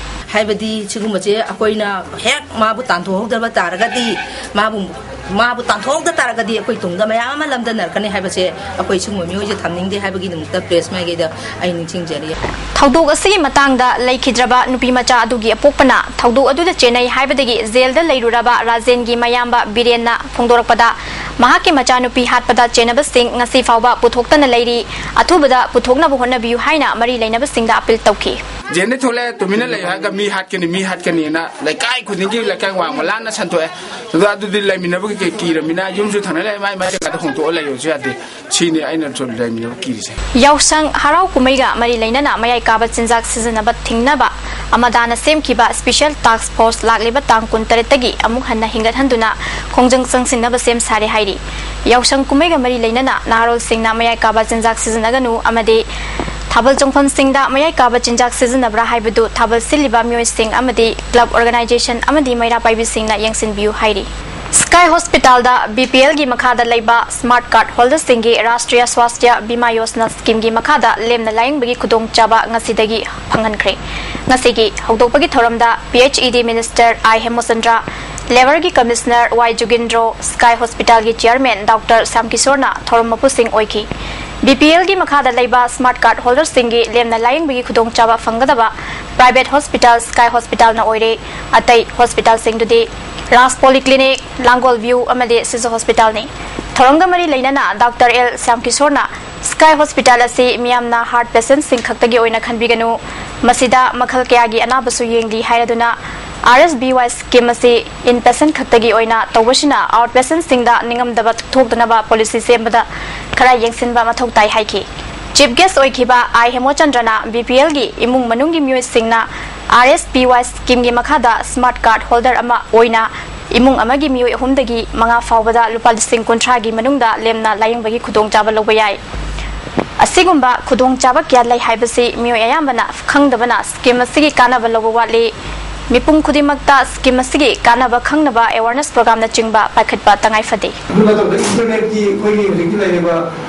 ꯍꯥꯏꯕꯗꯤ ꯁꯤꯒꯨꯝꯕꯁꯦ ꯑꯩꯈꯣꯏꯅ ꯍꯦꯛ ꯃꯥꯕꯨ ꯇꯥꯟꯊꯣꯛꯍꯧꯗꯕ ꯇꯥꯔꯒꯗꯤ, ꯃꯥꯕꯨ ꯃꯥꯕꯨ ꯇꯥꯟꯊꯣꯛꯍꯧꯗ ꯇꯥꯔꯒꯗꯤ ꯑꯩꯈꯣꯏ ꯇꯨꯡꯗ ꯃꯌꯥꯝ ꯑꯃ ꯂꯝꯗꯅꯔꯛꯀꯅꯤ ꯍꯥꯏꯕꯁꯦ ꯑꯩꯈꯣꯏ ꯁꯤꯒꯨꯝꯕ ꯃꯤꯑꯣꯏꯁꯦ ꯊꯝꯅꯤꯡꯗꯦ ꯍꯥꯏꯕꯒꯤꯗꯃꯛꯇ ꯄ꯭ꯔꯦꯁ ꯃꯥꯏꯀꯩꯗ ꯑꯩ ꯅꯤꯡꯁꯤꯡꯖꯔꯤ꯫ ꯊꯧꯗꯣꯛ ꯑꯁꯤꯒꯤ ꯃꯇꯥꯡꯗ ꯂꯩꯈꯤꯗ꯭ꯔꯕ ꯅꯨꯄꯤ ꯃꯆꯥ ꯑꯗꯨꯒꯤ ꯑꯄꯣꯛꯄꯅ ꯊꯧꯗꯣꯛ ꯑꯗꯨꯗ ꯆꯦꯟꯅꯩ ꯍꯥꯏꯕꯗꯒꯤ ꯖꯦꯜꯗ ꯂꯩꯔꯨꯔꯕ ꯔꯥꯖꯦꯟꯒꯤ ꯃꯌꯥꯝꯕ ꯕꯤꯔꯦꯟꯅ ꯐꯣꯡꯗꯣꯔꯛꯄꯗ, ꯃꯍꯥꯛꯀꯤ ꯃꯆꯥꯅꯨꯄꯤ ꯍꯥꯠꯄꯗ ꯆꯦꯟꯅꯕꯁꯤꯡ ꯉꯁꯤ ꯐꯥꯎꯕ ꯄꯨꯊꯣꯛꯇꯅ ꯂꯩꯔꯤ, ꯑꯊꯨꯕꯗ ꯄꯨꯊꯣꯛꯅꯕ ꯍꯣꯠꯅꯕꯤꯌꯨ ꯍꯥꯏꯅ ꯃꯔꯤ ꯂꯩꯅꯕꯁꯤꯡꯗ ꯑꯄꯤꯜ ꯇꯧꯈꯤ꯫ ꯖꯦꯜꯗ ꯊꯣꯛꯂꯛꯑꯦ, ꯇꯨꯃꯤꯟꯅ ꯂꯩꯌꯨ ꯍꯥꯏꯔꯒ ꯃꯤ ꯍꯥꯠꯀꯅꯤ, ꯃꯤ ꯍꯥꯠꯀꯅꯤꯅ ꯂꯩꯀꯥꯏ ꯈꯨꯗꯤꯡꯒꯤ ꯂꯩꯀꯥꯏ ꯋꯥꯡꯃ ꯂꯥꯟꯅ ꯁꯟꯗꯣꯛꯑꯦ꯫ ꯑꯗꯣ ꯑꯗꯨꯗꯤ ꯂꯩꯃꯤꯟꯅꯕꯒꯤ ꯀꯩ ꯀꯤꯔꯃꯤꯅ ꯌꯨꯝꯁꯨ ꯊꯪꯅ ꯂꯩ, ꯃꯥꯏ ꯃꯥꯏ ꯖꯒꯥꯗ ꯍꯣꯡꯗꯣꯛꯑ ꯂꯩꯌꯨꯁꯨ ꯌꯥꯗꯦ꯫ ꯁꯤꯅꯤ ꯑꯩꯅ ꯁꯨꯝ ꯂꯩꯃꯤꯟꯅꯕ ꯀꯤꯔꯤꯁꯦ꯫ ꯌꯥꯎꯁꯪ ꯍꯔꯥꯎ ꯀꯨꯝꯍꯩꯒ ꯃꯔꯤ ꯂꯩꯅꯅ ꯃꯌꯥꯏ ꯀꯥꯕ ꯆꯤꯟꯖꯥꯛ ꯁꯤꯖꯤꯟꯅꯕ ꯊꯤꯡꯅꯕ ꯑꯃꯗꯥꯅ ꯁꯦꯝꯈꯤꯕ ꯁ꯭ꯄꯤꯁꯦꯜ ꯇꯥꯁꯛ ꯐꯣꯔꯁ ꯂꯥꯛꯂꯤꯕ ꯇꯥꯡ ꯀꯨꯟꯇꯔꯦꯠꯇꯒꯤ ꯑꯃꯨꯛ ꯍꯟꯅ ꯍꯤꯡꯒꯠꯍꯟꯗꯨꯅ ꯈꯣꯡꯖꯪ ꯆꯪꯁꯤꯟꯅꯕ ꯁꯦꯝ ꯁꯥꯔꯦ ꯍꯥꯏꯔꯤ꯫ ꯌꯥꯎꯁꯪ ꯀꯨꯝꯍꯩꯒ ꯃꯔꯤ ꯂꯩꯅꯅ ꯅꯍꯥꯔꯣꯜꯁꯤꯡꯅ ꯃꯌꯥꯏ ꯀꯥꯕ ꯆꯤꯟꯖꯥꯛ ꯁꯤꯖꯤꯟꯅꯒꯅꯨ ꯑꯃꯗꯤ ꯊꯥꯕꯜ ꯆꯣꯡꯐꯝꯁꯤꯡꯗ ꯃꯌꯥꯏ ꯀꯥꯕ ꯆꯤꯟꯖꯥꯛ ꯁꯤꯖꯤꯟꯅꯕ꯭ꯔꯥ ꯍꯥꯏꯕꯗꯨ ꯊꯥꯕꯜ ꯁꯤꯜꯂꯤꯕ ꯃꯤꯑꯣꯏꯁꯤꯡ ꯑꯃꯗꯤ ꯀ꯭ꯂꯕ ꯑꯣꯔꯒꯅꯥꯏꯖꯦꯁꯟ ꯑꯃꯗꯤ ꯃꯩꯔꯥ ꯄꯥꯏꯕꯤꯁꯤꯡꯅ ꯌꯦꯡꯁꯤꯟꯕꯤꯌꯨ ꯍꯥꯏꯔꯤ꯫ ꯁ꯭ꯀꯥꯏ ꯍꯣꯁꯄꯤꯇꯥꯜꯗ ꯕꯤ ꯄꯤ ꯑꯦꯜꯒꯤ ꯃꯈꯥꯗ ꯂꯩꯕ ꯁ꯭ꯃꯥꯔꯠ ꯀꯥꯔꯗ ꯍꯣꯜꯗꯔꯁꯤꯡꯒꯤ ꯔꯥꯁꯇ꯭ꯔꯤꯌꯥ ꯁ꯭ꯋꯥꯁꯊ꯭ꯌ ꯕꯤꯃꯥ ꯌꯣꯖꯅꯥ ꯁ꯭ꯀꯤꯝꯒꯤ ꯃꯈꯥꯗ ꯂꯦꯝꯅ ꯂꯥꯌꯦꯡꯕꯒꯤ ꯈꯨꯗꯣꯡꯆꯥꯕ ꯉꯁꯤꯗꯒꯤ ꯐꯪꯍꯟꯈ꯭ꯔꯦ꯫ ꯉꯁꯤꯒꯤ ꯍꯧꯗꯣꯛꯄꯒꯤ ꯊꯧꯔꯝꯗ ꯄꯤ ꯑꯩꯆ ꯏ ꯗꯤ ꯃꯤꯅꯤꯁꯇꯔ ꯑꯥꯏ ꯍꯦꯃꯆꯟꯗ꯭ꯔ, ꯂꯦꯕꯔꯒꯤ ꯀꯃꯤꯁꯅꯔ ꯋꯥꯏ ꯖꯨꯒꯤꯟꯗ꯭ꯔꯣ, ꯁ꯭ꯀꯥꯏ ꯍꯣꯁꯄꯤꯇꯥꯜꯒꯤ ꯆꯤꯌꯔꯃꯦꯟ ꯗꯣꯛꯇꯔ ꯁ꯭ꯌꯥꯝꯀꯤꯁꯣꯔꯅ ꯊꯧꯔꯝ ꯃꯄꯨꯁꯤꯡ ꯑꯣꯏꯈꯤ꯫ ꯕꯤ ꯄꯤ ꯑꯦꯜꯒꯤ ꯃꯈꯥꯗ ꯂꯩꯕ ꯁ꯭ꯃꯥꯔꯠ ꯀꯥꯔꯗ ꯍꯣꯜꯗꯔꯁꯤꯡꯒꯤ ꯂꯦꯝꯅ ꯂꯥꯌꯦꯡꯕꯒꯤ ꯈꯨꯗꯣꯡꯆꯥꯕ ꯐꯪꯒꯗꯕ ꯄ꯭ꯔꯥꯏꯚꯦꯠ ꯍꯣꯁꯄꯤꯇꯥꯜ ꯁ꯭ꯀꯥꯏ ꯍꯣꯁꯄꯤꯇꯥꯜꯅ ꯑꯣꯏꯔꯦ꯫ ꯑꯇꯩ ꯍꯣꯁꯄꯤꯇꯥꯜꯁꯤꯡꯗꯨꯗꯤ ꯔꯥꯖ ꯄꯣꯂꯤꯀ꯭ꯂꯤꯅꯤꯛ, ꯂꯥꯡꯒꯣꯜ ꯚ꯭ꯌꯨ ꯑꯃꯗꯤ ꯁꯤꯖ ꯍꯣꯁꯄꯤꯇꯥꯜꯅꯤ꯫ ꯊꯧꯔꯝꯒ ꯃꯔꯤ ꯂꯩꯅꯅ ꯗꯣꯛꯇꯔ ꯑꯦꯜ ꯁ꯭ꯌꯥꯝꯀꯤꯁꯣꯔꯅ ꯁ꯭ꯀꯥꯏ ꯍꯣꯁꯄꯤꯇꯥꯜ ꯑꯁꯤ ꯃꯤꯌꯥꯝꯅ ꯍꯥꯔꯠ ꯄꯦꯁꯦꯟꯠꯁꯤꯡ ꯈꯛꯇꯒꯤ ꯑꯣꯏꯅ ꯈꯟꯕꯤꯒꯅꯨ, ꯃꯁꯤꯗ ꯃꯈꯜ ꯀꯌꯥꯒꯤ ꯑꯅꯥꯕꯁꯨ ꯌꯦꯡꯂꯤ ꯍꯥꯏꯔꯗꯨꯅ ꯑꯥꯔ ꯑꯦꯁ ꯕꯤ ꯋꯥꯏ ꯁ꯭ꯀꯤꯝ ꯑꯁꯤ ꯏꯟ ꯄꯦꯁꯦꯟꯠ ꯈꯛꯇꯒꯤ ꯑꯣꯏꯅ ꯇꯧꯕꯁꯤꯅ ꯑꯥꯎꯠ ꯄꯦꯁꯦꯟꯠꯁꯤꯡꯗ ꯅꯤꯡꯉꯝꯗꯕ ꯊꯣꯛꯇꯅꯕ ꯄꯣꯂꯤꯁꯤ ꯁꯦꯝꯕꯗ ꯈꯔ ꯌꯦꯡꯁꯤꯟꯕ ꯃꯊꯧ ꯇꯥꯏ ꯍꯥꯏꯈꯤ꯫ ꯆꯤꯐ ꯒꯦꯁ꯭ꯠ ꯑꯣꯏꯈꯤꯕ ꯑꯥꯏ ꯍꯦꯃꯣꯆꯟꯗ꯭ꯔꯅ ꯕꯤ ꯄꯤ ꯑꯦꯜꯒꯤ ꯏꯃꯨꯡ ꯃꯅꯨꯡꯒꯤ ꯃꯤꯑꯣꯏꯁꯤꯡꯅ ꯑꯥꯔ ꯑꯦꯁ ꯕꯤ ꯋꯥꯏ ꯁ꯭ꯀꯤꯝꯒꯤ ꯃꯈꯥꯗ ꯁ꯭ꯃꯥꯔꯠ ꯀꯥꯔꯗ ꯍꯣꯜꯗꯔ ꯑꯃ ꯑꯣꯏꯅ ꯏꯃꯨꯡ ꯑꯃꯒꯤ ꯃꯤꯑꯣꯏ ꯑꯍꯨꯝꯗꯒꯤ ꯃꯉꯥ ꯐꯥꯎꯕꯗ ꯂꯨꯄꯥ ꯂꯤꯁꯤꯡ ꯀꯨꯟꯊ꯭ꯔꯥꯒꯤ ꯃꯅꯨꯡꯗ ꯂꯦꯝꯅ ꯂꯥꯌꯦꯡꯕꯒꯤ ꯈꯨꯗꯣꯡꯆꯥꯕ ꯂꯧꯕ ꯌꯥꯏ꯫ ꯑꯁꯤꯒꯨꯝꯕ ꯈꯨꯗꯣꯡꯆꯥꯕ ꯀꯌꯥ ꯂꯩ ꯍꯥꯏꯕꯁꯤ ꯃꯤꯑꯣꯏ ꯑꯌꯥꯝꯕꯅ ꯈꯪꯗꯕꯅ ꯁ꯭ꯀꯤꯝ ꯑꯁꯤꯒꯤ ꯀꯥꯟꯅꯕ ꯂꯧꯕ ꯋꯥꯠꯂꯤ꯫ ꯃꯤꯄꯨꯝ ꯈꯨꯗꯤꯡꯃꯛꯇ ꯁ꯭ꯀꯤꯝ ꯑꯁꯤꯒꯤ ꯀꯥꯟꯅꯕ ꯈꯪꯅꯕ ꯑꯦꯋꯥꯔꯅꯦꯁ ꯄ꯭ꯔꯣꯒ꯭ꯔꯥꯝꯅꯆꯤꯡꯕ ꯄꯥꯏꯈꯠꯄ ꯇꯉꯥꯏ ꯐꯗꯦ꯫ ꯑꯗꯨ ꯅꯠꯇꯕꯗ ꯏꯟꯇꯔꯅꯦꯠꯀꯤ ꯑꯩꯈꯣꯏꯒꯤ ꯍꯧꯖꯤꯛꯀꯤ ꯂꯩꯔꯤꯕ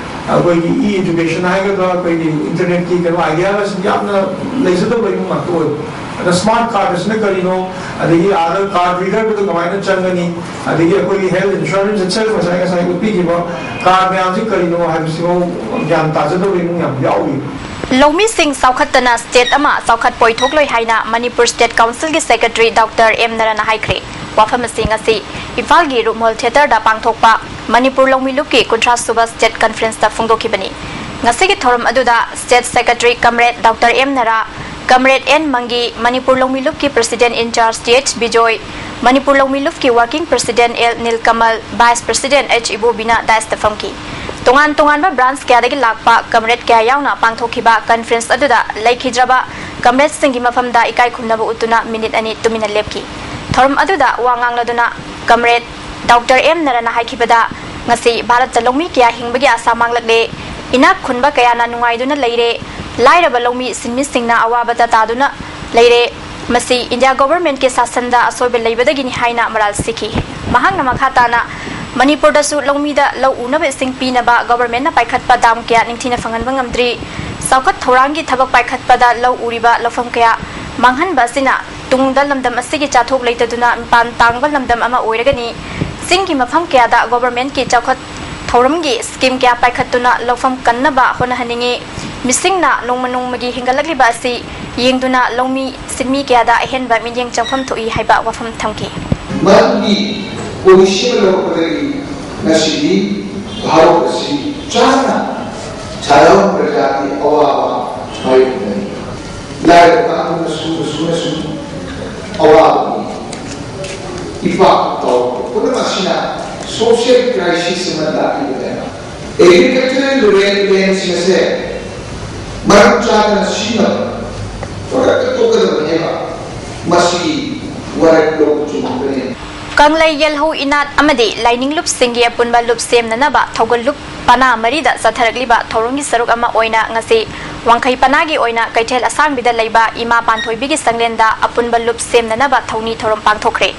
ꯑꯩꯈꯣꯏꯒꯤ ꯏ ꯏꯗꯨꯀꯦꯁꯟ ꯍꯥꯏꯒꯗ꯭ꯔꯥ, ꯑꯩꯈꯣꯏꯒꯤ ꯏꯟꯇꯔꯅꯦꯠꯀꯤ ꯀꯩꯅꯣ ꯑꯥꯏꯗꯤꯌꯥꯒꯁꯤ ꯌꯥꯝꯅ ꯂꯩꯖꯗꯕ ꯏꯃꯨꯡ ꯉꯥꯛꯇ ꯑꯣꯏꯕ꯫ ꯑꯗ ꯁ꯭ꯃꯥꯔꯠ ꯀꯥꯔꯗ ꯑꯁꯤꯅ ꯀꯔꯤꯅꯣ, ꯑꯗꯒꯤ ꯑꯥꯗ ꯀꯥꯔꯗ ꯔꯤꯗꯔꯗꯨꯗ ꯀꯃꯥꯏꯅ ꯆꯪꯒꯅꯤ, ꯑꯗꯒꯤ ꯑꯩꯈꯣꯏꯒꯤ ꯍꯦꯜꯊ ꯏꯟꯁꯨꯔꯦꯟꯁ, ꯏꯠꯁꯦꯜꯐ ꯉꯁꯥꯏ, ꯉꯁꯥꯏ ꯎꯠꯄꯤꯈꯤꯕ ꯀꯥꯔꯗ ꯃꯌꯥꯝꯁꯤ ꯀꯔꯤꯅꯣ ꯍꯥꯏꯕꯁꯤꯐꯥꯎ ꯒ꯭ꯌꯥꯟ ꯇꯥꯖꯗꯕ ꯏꯃꯨꯡ ꯌꯥꯝ ꯌꯥꯎꯔꯤ꯫ ꯂꯧꯃꯤꯁꯤꯡ ꯆꯥꯎꯈꯠꯇꯅ ꯁ꯭ꯇꯦꯠ ꯑꯃ ꯆꯥꯎꯈꯠꯄ ꯑꯣꯏꯊꯣꯛꯂꯣꯏ ꯍꯥꯏꯅ ꯃꯅꯤꯄꯨꯔ ꯁ꯭ꯇꯦꯠ ꯀꯥꯎꯟꯁꯤꯜꯒꯤ ꯁꯦꯀ꯭ꯔꯦꯇꯔꯤ ꯗꯣꯛꯇꯔ ꯑꯦꯝ ꯅꯔꯅ ꯍꯥꯏꯈ꯭ꯔꯦ꯫ ꯋꯥꯐꯝ ꯑꯁꯤ ꯉꯁꯤ ꯏꯝꯐꯥꯜꯒꯤ ꯔꯨꯞꯃꯣꯜ ꯊꯤꯌꯦꯇꯔꯗ ꯄꯥꯡꯊꯣꯛꯄ ꯃꯅꯤꯄꯨꯔ ꯂꯧꯃꯤ ꯂꯨꯞꯀꯤ ꯀꯨꯟꯊ꯭ꯔꯥ ꯁꯨꯕ ꯁ꯭ꯇꯦꯠ ꯀꯟꯐꯔꯦꯟꯁꯇ ꯐꯣꯡꯗꯣꯛꯈꯤꯕꯅꯤ꯫ ꯉꯁꯤꯒꯤ ꯊꯧꯔꯝ ꯑꯗꯨꯗ state secretary comrade doctor M Nara, comrade N ꯃꯪꯒꯤ, ꯃꯅꯤꯄꯨꯔ ꯂꯧꯃꯤ ꯂꯨꯞꯀꯤ president in charge T H Bijoy, Manipur ꯂꯧꯃꯤ ꯂꯨꯞꯀꯤ working president L Nilkamal, vice president H ꯏꯕꯣꯕꯤꯅ ꯗꯥꯏꯁꯇ ꯐꯝꯈꯤ꯫ ꯇꯣꯉꯥꯟ ꯇꯣꯉꯥꯟꯕ ꯕ꯭ꯔꯥꯟꯆ ꯀꯌꯥꯗꯒꯤ ꯂꯥꯛꯄ ꯀꯝꯔꯦꯗ ꯀꯌꯥ ꯌꯥꯎꯅ ꯄꯥꯡꯊꯣꯛꯈꯤꯕ ꯀꯟꯐꯔꯦꯟꯁ ꯑꯗꯨꯗ ꯂꯩꯈꯤꯗ꯭ꯔꯕ ꯀꯝꯔꯦꯗꯁꯤꯡꯒꯤ ꯃꯐꯝꯗ ꯏꯀꯥꯏ ꯈꯨꯝꯅꯕ ꯎꯠꯇꯨꯅ ꯃꯤꯅꯤꯠ ꯑꯅꯤ ꯇꯨꯃꯤꯟꯅ ꯂꯦꯞꯈꯤ꯫ ꯊꯧꯔꯝ ꯑꯗꯨꯗ ꯋꯥ ꯉꯥꯡꯂꯗꯨꯅ ꯀꯝꯔꯦꯗ ꯗꯣꯛꯇꯔ ꯑꯦꯝ ꯅꯔꯥꯅ ꯍꯥꯏꯈꯤꯕꯗ, ꯉꯁꯤ ꯚꯥꯔꯠꯇ ꯂꯧꯃꯤ ꯀꯌꯥ ꯍꯤꯡꯕꯒꯤ ꯑꯥꯁꯥ ꯃꯥꯡꯂꯛꯂꯦ꯫ ꯏꯅꯥꯛ ꯈꯨꯟꯕ ꯀꯌꯥꯅ ꯅꯨꯡꯉꯥꯏꯗꯨꯅ ꯂꯩꯔꯦ꯫ ꯂꯥꯏꯔꯕ ꯂꯧꯃꯤ ꯁꯤꯟꯃꯤꯁꯤꯡꯅ ꯑꯋꯥꯕꯗ ꯇꯥꯗꯨꯅ ꯂꯩꯔꯦ꯫ ꯃꯁꯤ ꯏꯟꯗꯤꯌꯥ ꯒꯣꯚꯔꯟꯃꯦꯟꯠꯀꯤ ꯁꯥꯁꯟꯗ ꯑꯁꯣꯏꯕ ꯂꯩꯕꯗꯒꯤꯅꯤ ꯍꯥꯏꯅ ꯃꯔꯥꯜ ꯁꯤꯈꯤ꯫ ꯃꯍꯥꯛꯅ ꯃꯈꯥ ꯇꯥꯅ ꯃꯅꯤꯄꯨꯔꯗꯁꯨ ꯂꯧꯃꯤꯗ ꯂꯧ ꯎꯅꯕ ꯏꯁꯤꯡ ꯄꯤꯅꯕ ꯒꯣꯚꯔꯟꯃꯦꯟꯠꯅ ꯄꯥꯏꯈꯠꯄ ꯗꯥꯝ ꯀꯌꯥ ꯅꯤꯡꯊꯤꯅ ꯐꯪꯍꯟꯕ ꯉꯝꯗ꯭ꯔꯤ꯫ ꯆꯥꯎꯈꯠ ꯊꯧꯔꯥꯡꯒꯤ ꯊꯕꯛ ꯄꯥꯏꯈꯠꯄꯗ ꯂꯧ ꯎꯔꯤꯕ ꯂꯧꯐꯝ ꯀꯌꯥ ꯃꯥꯡꯍꯟꯕ ꯑꯁꯤꯅ ꯇꯨꯡꯗ ꯂꯝꯗꯝ ꯑꯁꯤꯒꯤ ꯆꯥꯊꯣꯛ ꯂꯩꯇꯗꯨꯅ ꯃꯤꯄꯥꯟ ꯇꯥꯡꯕ ꯂꯝꯗꯝ ꯑꯃ ꯑꯣꯏꯔꯒꯅꯤ꯫ ꯆꯤꯡꯒꯤ ꯃꯐꯝ ꯀꯌꯥꯗ ꯒꯣꯚꯔꯟꯃꯦꯟꯠꯀꯤ ꯆꯥꯎꯈꯠ ꯊꯧꯔꯝꯒꯤ ꯁ꯭ꯀꯤꯝ ꯀꯌꯥ ꯄꯥꯏꯈꯠꯇꯨꯅ ꯂꯧꯐꯝ ꯀꯟꯅꯕ ꯍꯣꯠꯅꯍꯟꯅꯤꯡꯏ꯫ ꯃꯤꯁꯤꯡꯅ ꯅꯣꯡꯃ ꯅꯣꯡꯃꯒꯤ ꯍꯦꯟꯒꯠꯂꯛꯂꯤꯕ ꯑꯁꯤ ꯌꯦꯡꯗꯨꯅ ꯂꯧꯃꯤ ꯁꯤꯟꯃꯤ ꯀꯌꯥꯗ ꯑꯍꯦꯟꯕ ꯃꯤꯠꯌꯦꯡ ꯆꯪꯐꯝ ꯊꯣꯛꯏ ꯍꯥꯏꯕ ꯋꯥꯐꯝ ꯊꯝꯈꯤ꯫ ꯃꯗꯨꯒꯤ ꯄꯣꯂꯤꯁꯤ ꯑꯃ ꯂꯧꯔꯛꯄꯗꯒꯤ ꯉꯁꯤꯗꯤ ꯚꯥꯔꯠ ꯑꯁꯤ ꯆꯥꯎꯅ ꯁꯥꯗꯥꯔꯟ ꯄ꯭ꯔꯖꯥꯒꯤ ꯑꯋꯥꯕ ꯃꯥꯌꯣꯛꯅꯔꯤ꯫ ꯂꯥꯏꯔꯕ ꯀꯥꯡꯕꯨꯅ ꯁꯨꯔ ꯁꯨꯔ ꯁꯨꯝ ꯑꯋꯥꯕꯒꯤ ꯏꯄꯥꯛ ꯇꯧꯔꯛꯄ ꯄꯨꯝꯅꯃꯛ ꯑꯁꯤꯅ ꯁꯣꯁꯤꯌꯦꯜ ꯀ꯭ꯔꯥꯏꯁꯤꯁ ꯑꯃ ꯂꯥꯛꯂꯤꯕꯅꯦꯕ꯫ ꯑꯦꯒ꯭ꯔꯤꯀꯜꯆꯔꯦꯜ ꯔꯦꯟꯠꯁꯤꯡ ꯑꯁꯦ ꯃꯔꯝ ꯆꯥꯗꯅ ꯁꯤꯖꯤꯟꯅꯕ, ꯄ꯭ꯔꯗꯛꯇ ꯇꯣꯛꯀꯗꯕꯅꯦꯕ꯫ ꯃꯁꯤ ꯋꯥꯔꯦꯞ ꯂꯧꯕ ꯆꯨꯝꯕꯅꯤ꯫ ꯀꯪꯂꯩ ꯌꯦꯜꯍꯧ ꯏꯅꯥꯠ ꯑꯃꯗꯤ ꯂꯥꯏꯅꯤꯡ ꯂꯨꯞꯁꯤꯡꯒꯤ ꯑꯄꯨꯟꯕ ꯂꯨꯞ ꯁꯦꯝꯅꯅꯕ ꯊꯧꯒꯜ ꯂꯨꯞ ꯄꯅꯥ ꯃꯔꯤꯗ ꯆꯠꯊꯔꯛꯂꯤꯕ ꯊꯧꯔꯝꯒꯤ ꯁꯔꯨꯛ ꯑꯃ ꯑꯣꯏꯅ ꯉꯁꯤ ꯋꯥꯡꯈꯩ ꯄꯅꯥꯒꯤ ꯑꯣꯏꯅ ꯀꯩꯊꯦꯜ ꯑꯁꯥꯡꯕꯤꯗ ꯂꯩꯕ ꯏꯃꯥ ꯄꯥꯟꯊꯣꯏꯕꯤꯒꯤ ꯁꯪꯂꯦꯟꯗ ꯑꯄꯨꯟꯕ ꯂꯨꯞ ꯁꯦꯝꯅꯅꯕ ꯊꯧꯅꯤ ꯊꯧꯔꯝ ꯄꯥꯡꯊꯣꯛꯈ꯭ꯔꯦ꯫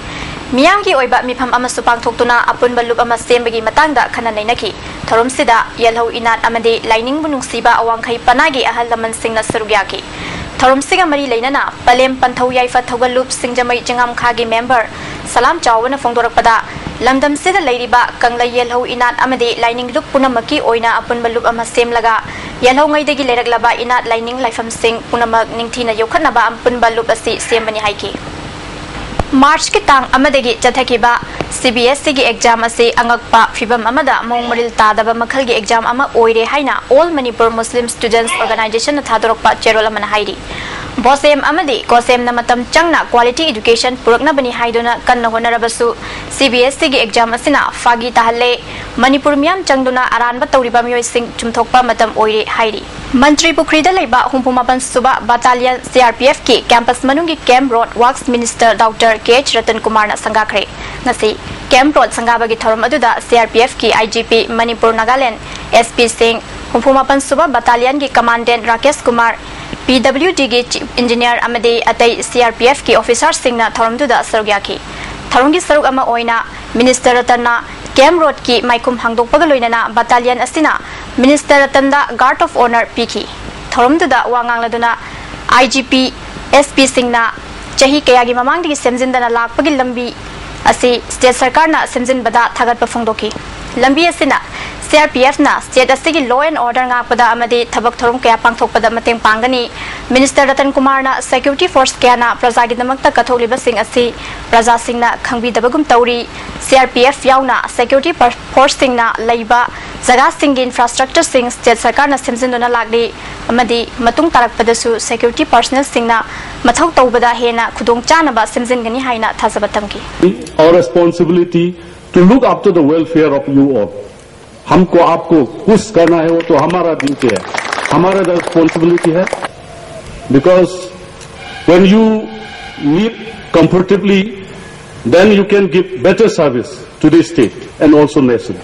ꯃꯤꯌꯥꯝꯒꯤ ꯑꯣꯏꯕ ꯃꯤꯐꯝ ꯑꯃꯁꯨ ꯄꯥꯡꯊꯣꯛꯇꯨꯅ ꯑꯄꯨꯟꯕ ꯂꯨꯞ ꯑꯃ ꯁꯦꯝꯕꯒꯤ ꯃꯇꯥꯡꯗ ꯈꯟꯅ ꯅꯩꯅꯈꯤ꯫ ꯊꯧꯔꯝꯁꯤꯗ ꯌꯦꯜꯍꯧ ꯏꯅꯥꯠ ꯑꯃꯗꯤ ꯂꯥꯏꯅꯤꯡꯕꯨ ꯅꯨꯡꯁꯤꯕ ꯑꯋꯥꯡꯈꯩ ꯄꯅꯥꯒꯤ ꯑꯍꯜ ꯂꯃꯟꯁꯤꯡꯅ ꯁꯔꯨꯛ ꯌꯥꯈꯤ꯫ ꯊꯧꯔꯝꯁꯤꯒ ꯃꯔꯤ ꯂꯩꯅꯅ ꯄꯂꯦꯝ ꯄꯟꯊꯧ ꯌꯥꯏꯐ ꯊꯧꯒꯜ ꯂꯨꯞ ꯁꯤꯡꯖꯃꯩ ꯆꯤꯡꯉꯥꯝꯈꯥꯒꯤ ꯃꯦꯝꯕꯔ ꯁꯂꯥꯝ ꯆꯥꯎꯕꯅ ꯐꯣꯡꯗꯣꯔꯛꯄꯗ, ꯂꯝꯗꯝꯁꯤꯗ ꯂꯩꯔꯤꯕ ꯀꯪꯂꯩ ꯌꯦꯜꯍꯧ ꯏꯅꯥꯠ ꯑꯃꯗꯤ ꯂꯥꯏꯅꯤꯡ ꯂꯨꯞ ꯄꯨꯝꯅꯃꯛꯀꯤ ꯑꯣꯏꯅ ꯑꯄꯨꯟꯕ ꯂꯨꯞ ꯑꯃ ꯁꯦꯝꯂꯒ ꯌꯦꯜꯍꯧꯉꯩꯗꯒꯤ ꯂꯩꯔꯛꯂꯕ ꯏꯅꯥꯠ ꯂꯥꯏꯅꯤꯡ ꯂꯥꯏꯐꯝꯁꯤꯡ ꯄꯨꯝꯅꯃꯛ ꯅꯤꯡꯊꯤꯅ ꯌꯣꯛꯈꯠꯅꯕ ꯑꯄꯨꯟꯕ ꯂꯨꯞ ꯑꯁꯤ ꯁꯦꯝꯕꯅꯤ ꯍꯥꯏꯈꯤ꯫ ꯃꯥꯔꯆꯀꯤ ꯇꯥꯡ ꯑꯃꯗꯒꯤ ꯆꯠꯊꯈꯤꯕ ꯁꯤ ꯕꯤ ꯑꯦꯁ ꯁꯤꯒꯤ ꯑꯦꯛꯖꯥꯝ ꯑꯁꯤ ꯑꯉꯛꯄ ꯐꯤꯕꯝ ꯑꯃꯗ ꯃꯑꯣꯡ ꯃꯔꯤꯜ ꯇꯥꯗꯕ ꯃꯈꯜꯒꯤ ꯑꯦꯛꯖꯥꯝ ꯑꯃ ꯑꯣꯏꯔꯦ ꯍꯥꯏꯅ All Manipur Muslim Students Organizationꯅ ꯊꯥꯗꯣꯔꯛꯄ ꯆꯦꯔꯣꯜ ꯑꯃꯅ ꯍꯥꯏꯔꯤ꯫ ꯕꯣꯁꯦꯝ ꯑꯃꯗꯤ ꯒꯣꯁꯦꯝꯅ ꯃꯇꯝ ꯆꯪꯅ quality education ꯄꯨꯔꯛꯅꯕꯅꯤ ꯍꯥꯏꯗꯨꯅ ꯀꯟꯅ ꯍꯣꯠꯅꯔꯕꯁꯨ ꯁꯤ ꯕꯤ ꯑꯦꯁ ꯁꯤꯒꯤ ꯑꯦꯛꯖꯥꯝ ꯑꯁꯤꯅ ꯐꯥꯒꯤ ꯇꯥꯍꯜꯂꯦ꯫ ꯃꯅꯤꯄꯨꯔ ꯃꯤꯌꯥꯝ ꯆꯪꯗꯨꯅ ꯑꯔꯥꯟꯕ ꯇꯧꯔꯤꯕ ꯃꯤꯑꯣꯏꯁꯤꯡ ꯆꯨꯝꯊꯣꯛꯄ ꯃꯇꯝ ꯑꯣꯏꯔꯦ ꯍꯥꯏꯔꯤ꯫ ꯃꯟꯇ꯭ꯔꯤ ꯄꯨꯈ꯭ꯔꯤꯗ ꯂꯩꯕ ꯍꯨꯝꯐꯨ ꯃꯥꯄꯟ ꯁꯨꯕ ꯕꯥꯇꯥꯂꯤꯌꯟ ꯁꯤ ꯑꯥꯔ ꯄꯤ ꯑꯦꯐꯀꯤ ꯀꯦꯝꯄꯁ ꯃꯅꯨꯡꯒꯤ camp road works minister doctor K H Ratan ꯀꯨꯃꯥꯔꯅ ꯁꯪꯒꯥꯈ꯭ꯔꯦ꯫ ꯉꯁꯤ ꯀꯦꯝꯞ ꯔꯣꯗ ꯁꯪꯒꯥꯕꯒꯤ ꯊꯧꯔꯝ ꯑꯗꯨꯗ ꯁꯤ ꯑꯥꯔ ꯄꯤ ꯑꯦꯐꯀꯤ I G P Manipur Nagaland, S P Singh, ꯍꯨꯝꯐꯨ ꯃꯥꯄꯟ ꯁꯨꯕ ꯕꯥꯇꯥꯂꯤꯌꯟꯒꯤ commandant Rakesh Kumar, P W ꯗꯤꯒꯤ ꯆꯤꯐ ꯏꯟꯖꯤꯅꯤꯌꯥꯔ ꯑꯃꯗꯤ ꯑꯇꯩ ꯁꯤ ꯑꯥꯔ ꯄꯤ ꯑꯦꯐꯀꯤ ꯑꯣꯐꯤꯁꯥꯔꯁꯤꯡꯅ ꯊꯧꯔꯝꯗꯨꯗ ꯁꯔꯨꯛ ꯌꯥꯈꯤ꯫ ꯊꯧꯔꯝꯒꯤ ꯁꯔꯨꯛ ꯑꯃ ꯑꯣꯏꯅ ꯃꯤꯅꯤꯁꯇꯔ ꯔꯇꯟꯅ ꯀꯦꯝ ꯔꯣꯗꯀꯤ ꯃꯥꯏꯈꯨꯝ ꯍꯥꯡꯗꯣꯛꯄꯒ ꯂꯣꯏꯅꯅ ꯕꯠꯇꯥꯂꯤꯌꯟ ꯑꯁꯤꯅ ꯃꯤꯅꯤꯁꯇꯔ ꯔꯇꯟꯗ ꯒꯥꯔꯗ ꯑꯣꯐ ꯑꯣꯅꯔ ꯄꯤꯈꯤ꯫ ꯊꯧꯔꯝꯗꯨꯗ ꯋꯥ ꯉꯥꯡꯂꯗꯨꯅ ꯑꯥꯏ ꯖꯤ ꯄꯤ, ꯑꯦꯁ ꯄꯤꯁꯤꯡꯅ ꯆꯍꯤ ꯀꯌꯥꯒꯤ ꯃꯃꯥꯡꯗꯒꯤ ꯁꯦꯝꯖꯤꯟꯗꯅ ꯂꯥꯛꯄꯒꯤ ꯂꯝꯕꯤ ꯑꯁꯤ ꯁ꯭ꯇꯦꯠ ꯁꯔꯀꯥꯔꯅ ꯁꯦꯝꯖꯤꯟꯕꯗ ꯊꯥꯒꯠꯄ ꯐꯣꯡꯗꯣꯛꯈꯤ꯫ ꯂꯝꯕꯤ ꯑꯁꯤꯅ ꯁꯤ ꯑꯥꯔ ꯄꯤ ꯑꯦꯐꯅ ꯁ꯭ꯇꯦꯠ ꯑꯁꯤꯒꯤ law and order ꯉꯥꯛꯄꯗ ꯑꯃꯗꯤ ꯊꯕꯛ ꯊꯧꯔꯝ ꯀꯌꯥ ꯄꯥꯡꯊꯣꯛꯄꯗ ꯃꯇꯦꯡ ꯄꯥꯡꯒꯅꯤ꯫ ꯃꯤꯅꯤꯁꯇꯔ ꯔꯇꯟ ꯀꯨꯃꯥꯔꯅ ꯁꯦꯀ꯭ꯌꯨꯔꯤꯇꯤ ꯐꯣꯔꯁ ꯀꯌꯥꯅ ꯄ꯭ꯔꯖꯥꯒꯤꯗꯃꯛꯇ ꯀꯠꯊꯣꯛꯂꯤꯕꯁꯤꯡ ꯑꯁꯤ ꯄ꯭ꯔꯖꯥꯁꯤꯡꯅ ꯈꯪꯕꯤꯗꯕꯒꯨꯝ ꯇꯧꯔꯤ꯫ ꯁꯤ ꯑꯥꯔ ꯄꯤ ꯑꯦꯐ ꯌꯥꯎꯅ ꯁꯦꯀ꯭ꯌꯨꯔꯤꯇꯤ ꯐꯣꯔꯁꯁꯤꯡꯅ ꯂꯩꯕ ꯖꯒꯥꯁꯤꯡꯒꯤ ꯏꯟꯐ꯭ꯔꯥꯁ꯭ꯇ꯭ꯔꯛꯆꯔꯁꯤꯡ ꯁ꯭ꯇꯦꯠ ꯁꯔꯀꯥꯔꯅ ꯁꯦꯝꯖꯤꯟꯗꯨꯅ ꯂꯥꯛꯂꯤ ꯑꯃꯗꯤ ꯃꯇꯨꯡ ꯇꯥꯔꯛꯄꯗꯁꯨ ꯁꯦꯀ꯭ꯌꯨꯔꯤꯇꯤ ꯄꯔꯁꯅꯦꯜꯁꯤꯡꯅ ꯃꯊꯧ ꯇꯧꯕꯗ ꯍꯦꯟꯅ ꯈꯨꯗꯣꯡꯆꯥꯅꯕ ꯁꯦꯝꯖꯤꯟꯒꯅꯤ ꯍꯥꯏꯅ ꯊꯥꯖꯕ ꯊꯝꯈꯤ꯫ Our responsibility to look after the welfare of you all. हमको आपको कुछ करना है, वो तो हमारा ड्यूटी है, हमारा रिस्पॉन्सिबिलिटी है। Because when you live comfortably, then you can give better service to the state and also nation.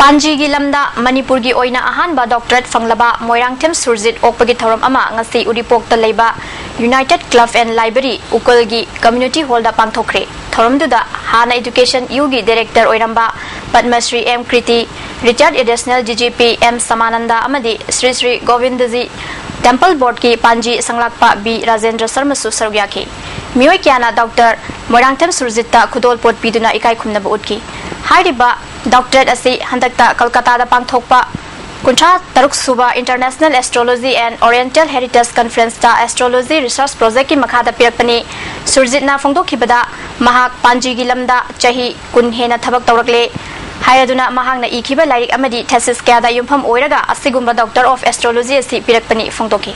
ꯄꯥꯟꯖꯤꯒꯤ ꯂꯝꯗ ꯃꯅꯤꯄꯨꯔꯒꯤ ꯑꯣꯏꯅ ꯑꯍꯥꯟꯕ ꯗꯣꯛꯇꯔꯦꯠ ꯐꯪꯂꯕ ꯃꯣꯏꯔꯥꯡꯊꯦꯝ ꯁꯨꯔꯖꯤꯠ ꯑꯣꯛꯄꯒꯤ ꯊꯧꯔꯝ ꯑꯃ ꯉꯁꯤ ꯎꯔꯤꯄꯣꯛꯇ ꯂꯩꯕ ꯌꯨꯅꯥꯏꯇꯦꯗ ꯀ꯭ꯂꯕ ꯑꯦꯟ ꯂꯥꯏꯕ꯭ꯔꯦꯔꯤ ꯎꯀꯜꯒꯤ ꯀꯝꯃ꯭ꯌꯨꯅꯤꯇꯤ ꯍꯣꯜꯗ ꯄꯥꯡꯊꯣꯛꯈ꯭ꯔꯦ꯫ ꯊꯧꯔꯝꯗꯨꯗ ꯍꯥꯟꯅ ꯏꯗꯨꯀꯦꯁꯟ ꯌꯨꯒꯤ ꯗꯥꯏꯔꯦꯛꯇꯔ ꯑꯣꯏꯔꯝꯕ ꯄꯗꯃꯁ꯭ꯔꯤ ꯑꯦꯝ ꯀ꯭ꯔꯤꯇꯤ, ꯔꯤꯇꯥꯌꯔꯗ additional D G P M Samananda ꯑꯃꯗꯤ ꯁ꯭ꯔꯤ ꯁ꯭ꯔꯤ ꯒꯣꯕꯤꯟꯗꯖꯤ ꯇꯦꯝꯄꯜ ꯕꯣꯔꯗꯀꯤ ꯄꯥꯟꯖꯤ ꯁꯪꯂꯥꯛꯄ ꯕꯤ ꯔꯥꯖꯦꯟꯗ꯭ꯔ ꯁꯔꯃꯁꯨ ꯁꯔꯨꯛ ꯌꯥꯈꯤ꯫ ꯃꯤꯑꯣꯏ ꯀꯌꯥꯅ ꯗꯣꯛꯇꯔ ꯃꯣꯏꯔꯥꯡꯊꯦꯝ ꯁꯨꯔꯖꯤꯠꯇ ꯈꯨꯗꯣꯜꯄꯣꯠ ꯄꯤꯗꯨꯅ ꯏꯀꯥꯏ ꯈꯨꯝꯅꯕ ꯎꯠꯈꯤ꯫ ꯍꯥꯏꯔꯤꯕ ꯗꯣꯛꯇꯔꯦꯠ ꯑꯁꯤ ꯍꯟꯗꯛꯇ ꯀꯜꯀꯇꯥꯗ ꯄꯥꯡꯊꯣꯛꯄ ꯀꯨꯟꯊ꯭ꯔꯥ ꯇꯔꯨꯛ ꯁꯨꯕ International Astrology and Oriental Heritage Conferenceꯇ Astrology Research Projectꯀꯤ ꯃꯈꯥꯗ ꯄꯤꯔꯛꯄꯅꯤ꯫ ꯁꯨꯔꯖꯤꯠꯅ ꯐꯣꯡꯗꯣꯛꯈꯤꯕꯗ, ꯃꯍꯥꯛ ꯄꯥꯟꯖꯤꯒꯤ ꯂꯝꯗ ꯆꯍꯤ ꯀꯨꯟ ꯍꯦꯟꯅ ꯊꯕꯛ ꯇꯧꯔꯛꯂꯦ ꯍꯥꯏꯔꯗꯨꯅ, ꯃꯍꯥꯛꯅ ꯏꯈꯤꯕ ꯂꯥꯏꯔꯤꯛ ꯑꯃꯗꯤ thesis ꯀꯌꯥꯗ ꯌꯨꯝꯐꯝ ꯑꯣꯏꯔꯒ ꯑꯁꯤꯒꯨꯝꯕ Doctor of Astrology ꯑꯁꯤ ꯄꯤꯔꯛꯄꯅꯤ ꯐꯣꯡꯗꯣꯛꯈꯤ꯫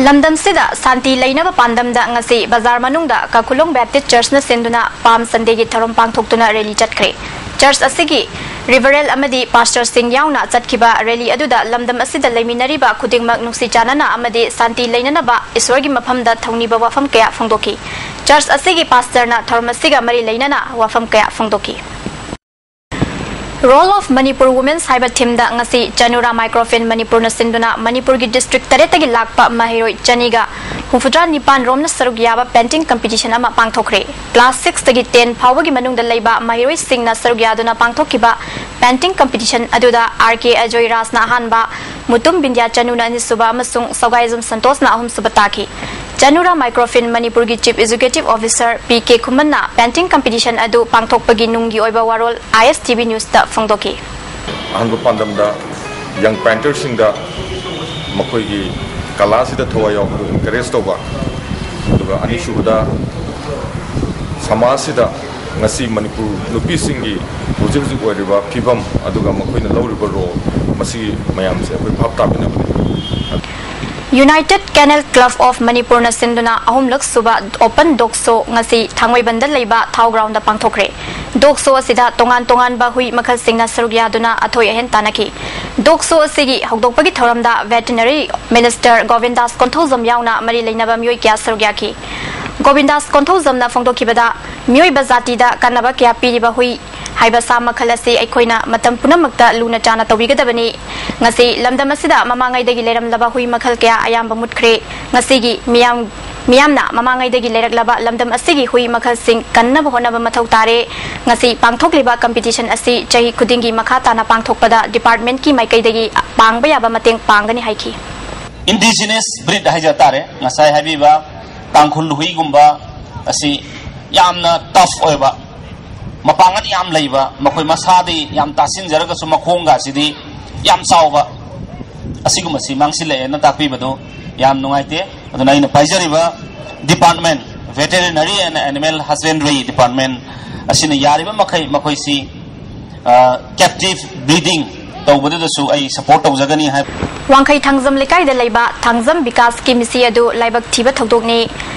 ꯂꯝꯗꯝꯁꯤꯗ ꯁꯥꯟꯇꯤ ꯂꯩꯅꯕ ꯄꯥꯟꯗꯝꯗ ꯉꯁꯤ ꯕꯖꯥꯔ ꯃꯅꯨꯡꯗ ꯀꯈꯨꯂꯣꯡ ꯕꯦꯞꯇꯤꯁ ꯆꯔꯆꯅ ꯁꯤꯟꯗꯨꯅ ꯄꯥꯝ ꯁꯟꯗꯦꯒꯤ ꯊꯧꯔꯝ ꯄꯥꯡꯊꯣꯛꯇꯨꯅ ꯔꯦꯂꯤ ꯆꯠꯈ꯭ꯔꯦ꯫ ꯆꯔꯆ ꯑꯁꯤꯒꯤ ꯔꯤꯚꯔꯦꯜ ꯑꯃꯗꯤ ꯄꯥꯁꯇꯔꯁꯤꯡ ꯌꯥꯎꯅ ꯆꯠꯈꯤꯕ ꯔꯦꯂꯤ ꯑꯗꯨꯗ ꯂꯝꯗꯝ ꯑꯁꯤꯗ ꯂꯩꯃꯤꯟꯅꯔꯤꯕ ꯈꯨꯗꯤꯡꯃꯛ ꯅꯨꯡꯁꯤ ꯆꯥꯟꯅꯅ ꯑꯃꯗꯤ ꯁꯥꯟꯇꯤ ꯂꯩꯅꯅꯕ ꯏꯁꯣꯔꯒꯤ ꯃꯐꯝꯗ ꯊꯧꯅꯤꯕ ꯋꯥꯐꯝ ꯀꯌꯥ ꯐꯣꯡꯗꯣꯛꯈꯤ꯫ ꯆꯔꯆ ꯑꯁꯤꯒꯤ ꯄꯥꯁꯇꯔꯅ ꯊꯧꯔꯝ ꯑꯁꯤꯒ ꯃꯔꯤ ꯂꯩꯅꯅ ꯋꯥꯐꯝ ꯀꯌꯥ ꯐꯣꯡꯗꯣꯛꯈꯤ꯫ Role of Manipur Women's ꯍꯥꯏꯕ ꯊꯤꯝꯗ ꯉꯁꯤ ꯆꯅꯨꯔꯥ ꯃꯥꯏꯀ꯭ꯔꯣꯐꯤꯟ ꯃꯅꯤꯄꯨꯔꯅ ꯁꯤꯟꯗꯨꯅ ꯃꯅꯤꯄꯨꯔꯒꯤ ꯗꯤꯁꯇ꯭ꯔꯤꯛ ꯇꯔꯦꯠꯇꯒꯤ ꯂꯥꯛꯄ ꯃꯍꯩꯔꯣꯏ ꯆꯅꯤꯒ ꯍꯨꯝꯐꯨꯇꯔꯥ ꯅꯤꯄꯥꯟ ꯔꯣꯝꯅ ꯁꯔꯨꯛ ꯌꯥꯕ ꯄꯦꯟꯇꯤꯡ ꯀꯝꯄꯤꯇꯤꯁꯟ ꯑꯃ ꯄꯥꯡꯊꯣꯛꯈ꯭ꯔꯦ꯫ ꯀ꯭ꯂꯥꯁ ꯁꯤꯛꯁꯇꯒꯤ ꯇꯦꯟ ꯐꯥꯎꯕꯒꯤ ꯃꯅꯨꯡꯗ ꯂꯩꯕ ꯃꯍꯩꯔꯣꯏꯁꯤꯡꯅ ꯁꯔꯨꯛ ꯌꯥꯗꯨꯅ ꯄꯥꯡꯊꯣꯛꯈꯤꯕ ꯄꯦꯟꯇꯤꯡ ꯀꯝꯄꯤꯇꯤꯁꯟ ꯑꯗꯨꯗ ꯑꯥꯔ ꯀꯦ ꯑꯖꯣꯏ ꯔꯥꯖꯅ ꯑꯍꯥꯟꯕ, ꯃꯨꯇꯨꯝ ꯕꯤꯟꯗ꯭ꯌꯥ ꯆꯅꯨꯅ ꯑꯅꯤꯁꯨꯕ ꯑꯃꯁꯨꯡ ꯁꯧꯒꯥꯏꯖꯝ ꯁꯟꯇꯣꯁꯅ ꯑꯍꯨꯝꯁꯨꯕ ꯇꯥꯈꯤ꯫ ꯆꯅꯨꯔꯥ ꯃꯥꯏꯀ꯭ꯔꯣꯐꯤꯟ ꯃꯅꯤꯄꯨꯔꯒꯤ chief executive officer P K ꯈꯨꯃꯟꯅ ꯄꯦꯟꯇꯤꯡ ꯀꯝꯄꯤꯇꯤꯁꯟ ꯑꯗꯨ ꯄꯥꯡꯊꯣꯛꯄꯒꯤ ꯅꯨꯡꯒꯤ ꯑꯣꯏꯕ ꯋꯥꯔꯣꯜ ꯑꯥꯏ ꯑꯦꯁ ꯇꯤ ꯚꯤ ꯅ꯭ꯌꯨꯁꯇ ꯐꯣꯡꯗꯣꯛꯈꯤ꯫ ꯑꯍꯥꯟꯕ ꯄꯥꯟꯗꯝꯗ ꯌꯪ ꯄꯦꯟꯇꯔꯁꯤꯡꯗ ꯃꯈꯣꯏꯒꯤ ꯀꯂꯥꯁꯤꯗ ꯊꯋꯥꯏ ꯌꯥꯎꯕꯗꯨ ꯏꯟꯀꯔꯦꯖ ꯇꯧꯕ, ꯑꯗꯨꯒ ꯑꯅꯤꯁꯨꯕꯗ ꯁꯃꯥꯖꯁꯤꯗ ꯉꯁꯤ ꯃꯅꯤꯄꯨꯔ ꯅꯨꯄꯤꯁꯤꯡꯒꯤ ꯍꯧꯖꯤꯛ ꯍꯧꯖꯤꯛ ꯑꯣꯏꯔꯤꯕ ꯐꯤꯕꯝ, ꯑꯗꯨꯒ ꯃꯈꯣꯏꯅ ꯂꯧꯔꯤꯕ ꯔꯣꯜ, ꯃꯁꯤ ꯃꯌꯥꯝꯁꯦ ꯑꯩꯈꯣꯏ ꯚꯥꯞ ꯇꯥꯃꯤꯟꯅꯕꯅꯤ꯫ United Kennel Club of ꯃꯅꯤꯄꯨꯔꯅ ꯁꯤꯟꯗꯨꯅ ꯑꯍꯨꯝꯂꯛ ꯁꯨꯕ ꯑꯣꯄꯟ ꯗꯣꯒ ꯁꯣ ꯉꯁꯤ ꯊꯥꯡꯃꯩꯕꯟꯗ ꯂꯩꯕ ꯊꯥꯎ ꯒ꯭ꯔꯥꯎꯟꯗ ꯄꯥꯡꯊꯣꯛꯈ꯭ꯔꯦ꯫ ꯗꯣꯒ ꯁꯣ ꯑꯁꯤꯗ ꯇꯣꯉꯥꯟ ꯇꯣꯉꯥꯟꯕ ꯍꯨꯏ ꯃꯈꯜꯁꯤꯡꯅ ꯁꯔꯨꯛ ꯌꯥꯗꯨꯅ ꯑꯊꯣꯏ ꯑꯍꯦꯟ ꯇꯥꯟꯅꯈꯤ꯫ ꯗꯣꯒ ꯁꯣ ꯑꯁꯤꯒꯤ ꯍꯧꯗꯣꯛꯄꯒꯤ ꯊꯧꯔꯝꯗ ꯚꯦꯇꯤꯅꯔꯤ ꯃꯤꯅꯤꯁꯇꯔ ꯒꯣꯕꯤꯟꯗꯥꯁ ꯀꯣꯟꯊꯧꯖꯝ ꯌꯥꯎꯅ ꯃꯔꯤ ꯂꯩꯅꯕ ꯃꯤꯑꯣꯏ ꯀꯌꯥ ꯁꯔꯨꯛ ꯌꯥꯈꯤ꯫ ꯒꯣꯕꯤꯟꯗꯥꯁ ꯀꯣꯟꯊꯧꯖꯝꯅ ꯐꯣꯡꯗꯣꯛꯈꯤꯕꯗ, ꯃꯤꯑꯣꯏꯕ ꯖꯥꯇꯤꯗ ꯀꯥꯟꯅꯕ ꯀꯌꯥ ꯄꯤꯔꯤꯕ ꯍꯨꯏ ꯍꯥꯏꯕ ꯁꯥ ꯃꯈꯜ ꯑꯁꯤ ꯑꯩꯈꯣꯏꯅ ꯃꯇꯝ ꯄꯨꯝꯅꯃꯛꯇ ꯂꯨꯅ ꯆꯥꯅ ꯇꯧꯕꯤꯒꯗꯕꯅꯤ꯫ ꯉꯁꯤ ꯂꯝꯗꯝ ꯑꯁꯤꯗ ꯃꯃꯥꯡꯉꯩꯗꯒꯤ ꯂꯩꯔꯝꯂꯕ ꯍꯨꯏ ꯃꯈꯜ ꯀꯌꯥ ꯑꯌꯥꯝꯕ ꯃꯨꯠꯈ꯭ꯔꯦ꯫ ꯉꯁꯤꯒꯤ ꯃꯤꯌꯥꯝ, ꯃꯤꯌꯥꯝꯅ ꯃꯃꯥꯡꯉꯩꯗꯒꯤ ꯂꯩꯔꯛꯂꯕ ꯂꯝꯗꯝ ꯑꯁꯤꯒꯤ ꯍꯨꯏ ꯃꯈꯜꯁꯤꯡ ꯀꯟꯅꯕ ꯍꯣꯠꯅꯕ ꯃꯊꯧ ꯇꯥꯔꯦ꯫ ꯉꯁꯤ ꯄꯥꯡꯊꯣꯛꯂꯤꯕ ꯀꯝꯄꯤꯇꯤꯁꯟ ꯑꯁꯤ ꯆꯍꯤ ꯈꯨꯗꯤꯡꯒꯤ ꯃꯈꯥ ꯇꯥꯅ ꯄꯥꯡꯊꯣꯛꯄꯗ ꯗꯤꯄꯥꯔꯠꯃꯦꯟꯠꯀꯤ ꯃꯥꯏꯀꯩꯗꯒꯤ ꯄꯥꯡꯕ ꯌꯥꯕ ꯃꯇꯦꯡ ꯄꯥꯡꯒꯅꯤ ꯍꯥꯏꯈꯤ꯫ Indigenous breed ꯍꯥꯏꯖ ꯇꯥꯔꯦ, ꯉꯁꯥꯏ ꯍꯥꯏꯕꯤꯕ ꯇꯥꯡꯈꯨꯜ ꯍꯨꯏꯒꯨꯝꯕ ꯑꯁꯤ ꯌꯥꯝꯅ ꯇꯐ ꯑꯣꯏꯕ, ꯃꯄꯥꯡꯒꯜ ꯌꯥꯝ ꯂꯩꯕ, ꯃꯈꯣꯏ ꯃꯁꯥꯗꯤ ꯌꯥꯝ ꯇꯥꯁꯤꯟꯖꯔꯒꯁꯨ ꯃꯈꯣꯡꯒꯁꯤꯗꯤ ꯌꯥꯝ ꯆꯥꯎꯕ, ꯑꯁꯤꯒꯨꯝꯕꯁꯤ ꯃꯥꯡꯁꯤꯜꯂꯛꯑꯦꯅ ꯇꯥꯛꯄꯤꯕꯗꯨ ꯌꯥꯝ ꯅꯨꯡꯉꯥꯏꯇꯦ꯫ ꯑꯗꯨꯅ ꯑꯩꯅ ꯄꯥꯏꯖꯔꯤꯕ department, Veterinary and Animal Husbandry Department ꯑꯁꯤꯅ ꯌꯥꯔꯤꯕ ꯃꯈꯩ ꯃꯈꯣꯏꯁꯤ ꯀꯦꯞꯇꯤꯚ ꯕ꯭ꯔꯤꯗꯤꯡ ꯇꯧꯕꯗꯨꯗꯁꯨ ꯑꯩ ꯁꯄꯣꯔꯠ ꯇꯧꯖꯒꯅꯤ ꯍꯥꯏ꯫ ꯋꯥꯡꯈꯩ ꯊꯥꯡꯖꯝ ꯂꯩꯀꯥꯏꯗ ꯂꯩꯕ ꯊꯥꯡꯖꯝ ꯕꯤꯀꯥꯁꯀꯤ ꯃꯤꯁꯤ ꯑꯗꯨ ꯂꯥꯏꯕꯛ ꯊꯤꯕ ꯊꯧꯗꯣꯛꯅꯤ꯫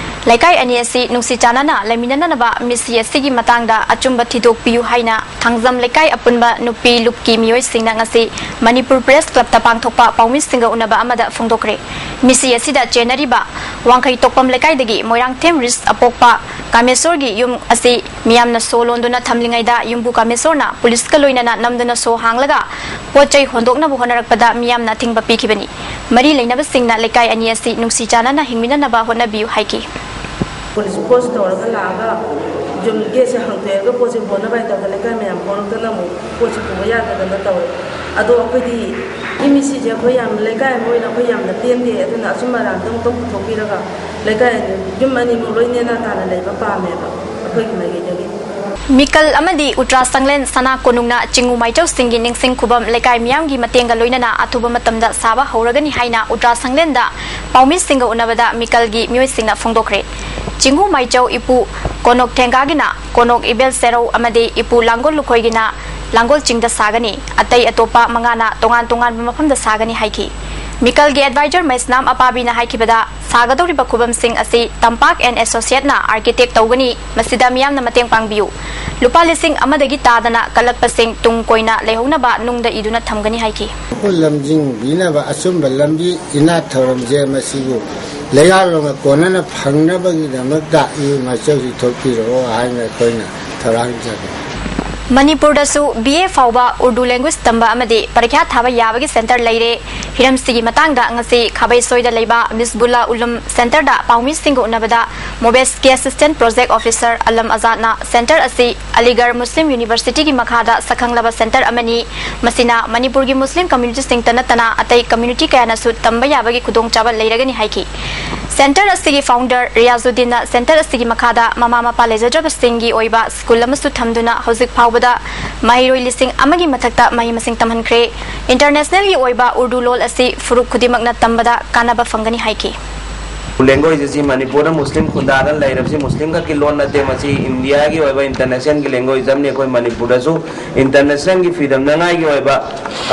ꯂꯩꯀꯥꯏ ꯑꯅꯤ ꯑꯁꯤ ꯅꯨꯡꯁꯤ ꯆꯥꯟꯅꯅ ꯂꯩꯃꯤꯟꯅꯅꯕ ꯃꯤꯁꯤ ꯑꯁꯤꯒꯤ ꯃꯇꯥꯡꯗ ꯑꯆꯨꯝꯕ ꯊꯤꯗꯣꯛꯄꯤꯌꯨ ꯍꯥꯏꯅ ꯊꯥꯡꯖꯝ ꯂꯩꯀꯥꯏ ꯑꯄꯨꯟꯕ ꯅꯨꯄꯤ ꯂꯨꯞꯀꯤ ꯃꯤꯑꯣꯏꯁꯤꯡꯅ ꯉꯁꯤ ꯃꯅꯤꯄꯨꯔ ꯄ꯭ꯔꯦꯁ ꯀ꯭ꯂꯕꯇ ꯄꯥꯡꯊꯣꯛꯄ ꯄꯥꯎꯃꯤꯁꯤꯡꯒ ꯎꯅꯕ ꯑꯃꯗ ꯐꯣꯡꯗꯣꯛꯈ꯭ꯔꯦ꯫ ꯃꯤꯁꯤ ꯑꯁꯤꯗ ꯆꯦꯟꯅꯔꯤꯕ ꯋꯥꯡꯈꯩ ꯇꯣꯛꯄꯝ ꯂꯩꯀꯥꯏꯗꯒꯤ ꯃꯣꯏꯔꯥꯡꯊꯦꯝ ꯔꯤꯁ ꯑꯄꯣꯛꯄ ꯀꯥꯃꯦꯁꯣꯔꯒꯤ ꯌꯨꯝ ꯑꯁꯤ ꯃꯤꯌꯥꯝꯅ ꯁꯣ ꯂꯣꯟꯗꯨꯅ ꯊꯝꯂꯤꯉꯩꯗ ꯌꯨꯝꯕꯨ ꯀꯥꯃꯦꯁꯣꯔꯅ ꯄꯨꯂꯤꯁꯀ ꯂꯣꯏꯅꯅ ꯅꯝꯗꯨꯅ ꯁꯣ ꯍꯥꯡꯂꯒ ꯄꯣꯠ ꯆꯩ ꯍꯣꯟꯗꯣꯛꯅꯕ ꯍꯣꯠꯅꯔꯛꯄꯗ ꯃꯤꯌꯥꯝꯅ ꯑꯊꯤꯡꯕ ꯄꯤꯈꯤꯕꯅꯤ꯫ ꯃꯔꯤ ꯂꯩꯅꯕꯁꯤꯡꯅ ꯂꯩꯀꯥꯏ ꯑꯅꯤ ꯑꯁꯤ ꯅꯨꯡꯁꯤ ꯆꯥꯟꯅꯅ ꯍꯤꯡꯃꯤꯟꯅꯅꯕ ꯍꯣꯠꯅꯕꯤꯌꯨ ꯍꯥꯏꯈꯤ꯫ ꯄꯨꯂꯤꯁ ꯐꯣꯔꯁ ꯇꯧꯔꯒ ꯂꯥꯛꯑꯒ ꯌꯨꯝ ꯒꯦꯠꯁꯦ ꯍꯥꯡꯇꯣꯛꯑꯒ ꯄꯣꯠꯁꯦ ꯍꯣꯟꯅꯕ ꯍꯥꯏꯅ ꯇꯧꯗꯅ ꯂꯩꯀꯥꯏ ꯃꯌꯥꯝ ꯍꯣꯜꯂꯛꯇꯅ ꯑꯃꯨꯛ ꯄꯣꯠꯁꯦ ꯄꯨꯕ ꯌꯥꯗꯗꯅ ꯇꯧꯔꯦ꯫ ꯑꯗꯣ ꯑꯩꯈꯣꯏꯗꯤ ꯏ ꯃꯤꯁꯤꯁꯦ ꯑꯩꯈꯣꯏ ꯌꯥꯝ ꯂꯩꯀꯥꯏ ꯑꯃ ꯑꯣꯏꯅ ꯑꯩꯈꯣꯏ ꯌꯥꯝꯅ ꯄꯦꯟꯗꯦ꯫ ꯑꯗꯨꯅ ꯑꯆꯨꯝ ꯑꯔꯥꯟꯗꯣ ꯑꯃꯨꯛꯇꯪ ꯄꯨꯊꯣꯛꯄꯤꯔꯒ ꯂꯩꯀꯥꯏ ꯌꯨꯝ ꯑꯅꯤꯃꯛ ꯂꯣꯏ ꯅꯦꯅꯥ ꯇꯥꯅ ꯂꯩꯕ ꯄꯥꯝꯃꯦꯕ ꯑꯩꯈꯣꯏꯒꯤ ꯃꯥꯏꯀꯩꯗꯒꯤ꯫ ꯃꯤꯀꯜ ꯑꯃꯗꯤ ꯎꯇ꯭ꯔꯥ ꯁꯪꯂꯦꯟ ꯁꯅꯥ ꯀꯣꯅꯨꯡꯅ ꯆꯤꯡꯉꯨ ꯃꯥꯏꯆꯧꯁꯤꯡꯒꯤ ꯅꯤꯡꯁꯤꯡ ꯈꯨꯕꯝ ꯂꯩꯀꯥꯏ ꯃꯤꯌꯥꯝꯒꯤ ꯃꯇꯦꯡꯒ ꯂꯣꯏꯅꯅ ꯑꯊꯨꯕ ꯃꯇꯝꯗ ꯁꯥꯕ ꯍꯧꯔꯒꯅꯤ ꯍꯥꯏꯅ ꯎꯇ꯭ꯔꯥ ꯁꯪꯂꯦꯟꯗ ꯄꯥꯎꯃꯤꯁꯤꯡꯒ ꯎꯅꯕꯗ ꯃꯤꯀꯜꯒꯤ ꯃꯤꯑꯣꯏꯁꯤꯡꯅ ꯐꯣꯡꯗꯣꯛꯈ꯭ꯔꯦ꯫ ꯆꯤꯡꯉꯨ ꯃꯥꯏꯆꯧ ꯏꯄꯨ ꯀꯣꯅꯣꯛ ꯊꯦꯡꯒꯥꯒꯤꯅ ꯀꯣꯅꯣꯛ ꯏꯕꯦꯜ ꯁꯦꯔꯧ ꯑꯃꯗꯤ ꯏꯄꯨ ꯂꯥꯡꯒꯣꯜ ꯂꯨꯈꯣꯏꯒꯤꯅ ꯂꯥꯡꯒꯣꯜ ꯆꯤꯡꯗ ꯁꯥꯒꯅꯤ꯫ ꯑꯇꯩ ꯑꯇꯣꯞꯄ ꯃꯉꯥꯅ ꯇꯣꯉꯥꯟ ꯇꯣꯉꯥꯟꯕ ꯃꯐꯝꯗ ꯁꯥꯒꯅꯤ ꯍꯥꯏꯈꯤ꯫ ꯃꯤꯀꯜꯒꯤ ꯑꯦꯗꯚꯥꯏꯖꯔ ꯃꯩꯁꯅꯥꯝ ꯑꯄꯥꯕꯤꯅ ꯍꯥꯏꯈꯤꯕꯗ, ꯁꯥꯒꯗꯧꯔꯤꯕ ꯈꯨꯕꯝꯁꯤꯡ ꯑꯁꯤ ꯇꯝꯄꯥꯛ ꯑꯦꯟ ꯑꯦꯁꯣꯁꯤꯌꯦꯠꯅ ꯑꯥꯔꯀꯤꯇꯦꯛ ꯇꯧꯒꯅꯤ꯫ ꯃꯁꯤꯗ ꯃꯤꯌꯥꯝꯅ ꯃꯇꯦꯡ ꯄꯥꯡꯕꯤꯌꯨ꯫ ꯂꯨꯄꯥ ꯂꯤꯁꯤꯡ ꯑꯃꯗꯒꯤ ꯇꯥꯗꯅ ꯀꯜꯂꯛꯄꯁꯤꯡ ꯇꯨꯡ ꯀꯣꯏꯅ ꯂꯩꯍꯧꯅꯕ ꯅꯨꯡꯗ ꯏꯗꯨꯅ ꯊꯝꯒꯅꯤ ꯍꯥꯏꯈꯤ꯫ ꯂꯝꯖꯤꯡꯕꯤꯅꯕ ꯑꯆꯨꯝꯕ ꯂꯝꯕꯤ ꯏꯅꯥꯠ ꯊꯧꯔꯝꯁꯦ ꯃꯁꯤꯕꯨ ꯂꯩꯉꯥꯛꯂꯣꯟꯒ ꯀꯣꯟꯅꯅ ꯐꯪꯅꯕꯒꯤꯗꯃꯛꯇ ꯏ ꯃꯆꯧꯁꯤ ꯊꯣꯛꯄꯤꯔꯛꯑꯣ ꯍꯥꯏꯅ ꯑꯩꯈꯣꯏꯅ ꯊꯧꯔꯥꯡꯖꯔꯤ꯫ ꯃꯅꯤꯄꯨꯔꯗꯁꯨ ꯕꯤ ꯑꯦ ꯐꯥꯎꯕ ꯎꯔꯗꯨ ꯂꯦꯡꯒ꯭ꯋꯦꯖ ꯇꯝꯕ ꯑꯃꯗꯤ ꯄꯔꯤꯈ꯭ꯌꯥ ꯊꯥꯕ ꯌꯥꯕꯒꯤ ꯁꯦꯟꯇꯔ ꯂꯩꯔꯦ꯫ ꯍꯤꯔꯝꯁꯤꯒꯤ ꯃꯇꯥꯡꯗ ꯉꯁꯤ ꯈꯥꯕꯩꯁꯣꯏꯗ ꯂꯩꯕ ꯃꯤꯁꯕꯨꯜꯂꯥ ꯎꯂꯨꯝ ꯁꯦꯟꯇꯔꯗ ꯄꯥꯎꯃꯤꯁꯤꯡꯒ ꯎꯅꯕꯗ ꯃꯣꯕꯦꯁꯀꯤ assistant project officer Alam ꯑꯖꯥꯗꯅ centre ꯑꯁꯤ ꯑꯂꯤꯒꯔ ꯃꯨꯁꯂꯤꯝ ꯌꯨꯅꯤꯚꯔꯁꯤꯇꯤꯒꯤ ꯃꯈꯥꯗ ꯁꯛꯈꯪꯂꯕ ꯁꯦꯟꯇꯔ ꯑꯃꯅꯤ꯫ ꯃꯁꯤꯅ ꯃꯅꯤꯄꯨꯔꯒꯤ ꯃꯨꯁꯂꯤꯝ ꯀꯝꯃ꯭ꯌꯨꯅꯤꯇꯤꯁꯤꯡꯇ ꯅꯠꯇꯅ ꯑꯇꯩ ꯀꯝꯃ꯭ꯌꯨꯅꯤꯇꯤ ꯀꯌꯥꯅꯁꯨ ꯇꯝꯕ ꯌꯥꯕꯒꯤ ꯈꯨꯗꯣꯡꯆꯥꯕ ꯂꯩꯔꯒꯅꯤ ꯍꯥꯏꯈꯤ꯫ ꯁꯦꯟꯇꯔ ꯑꯁꯤꯒꯤ ꯐꯥꯎꯟꯗꯔ ꯔꯤꯌꯥꯖꯨꯗꯤꯟꯅ ꯁꯦꯟꯇꯔ ꯑꯁꯤꯒꯤ ꯃꯈꯥꯗ ꯃꯃꯥ ꯃꯄꯥ ꯂꯩꯖꯗ꯭ꯔꯕꯁꯤꯡꯒꯤ ꯑꯣꯏꯕ ꯁ꯭ꯀꯨꯜ ꯑꯃꯁꯨ ꯊꯝꯗꯨꯅ ꯍꯧꯖꯤꯛ ꯐꯥꯎꯕꯗ ꯃꯍꯩꯔꯣꯏ ꯂꯤꯁꯤꯡ ꯑꯃꯒꯤ ꯃꯊꯛꯇ ꯃꯍꯩ ꯃꯁꯤꯡ ꯇꯝꯍꯟꯈ꯭ꯔꯦ꯫ ꯏꯟꯇꯔꯅꯦꯁꯅꯦꯜꯒꯤ ꯑꯣꯏꯕ ꯎꯔꯗꯨ ꯂꯣꯜ ꯑꯁꯤ ꯐꯨꯔꯨꯞ ꯈꯨꯗꯤꯡꯃꯛꯅ ꯇꯝꯕꯗ ꯀꯥꯟꯅꯕ ꯐꯪꯒꯅꯤ ꯍꯥꯏꯈꯤ꯫ ꯂꯦꯡꯒ꯭ꯋꯦꯖ ꯑꯁꯤ ꯃꯅꯤꯄꯨꯔꯗ ꯃꯨꯁꯂꯤꯝ ꯈꯨꯟꯗꯥꯗꯅ ꯂꯩꯔꯕꯁꯤ ꯃꯨꯁꯂꯤꯝ ꯈꯛꯀꯤ ꯂꯣꯟ ꯅꯠꯇꯦ, ꯃꯁꯤ ꯏꯟꯗꯤꯌꯥꯒꯤ ꯑꯣꯏꯕ ꯏꯟꯇꯔꯅꯦꯁꯅꯦꯜꯒꯤ ꯂꯦꯡꯒ꯭ꯋꯦꯖ ꯑꯃꯅꯤ꯫ ꯑꯩꯈꯣꯏ ꯃꯅꯤꯄꯨꯔꯗꯁꯨ ꯏꯟꯇꯔꯅꯦꯁꯅꯦꯜꯒꯤ ꯐ꯭ꯔꯤꯗꯝꯅꯉꯥꯏꯒꯤ ꯑꯣꯏꯕ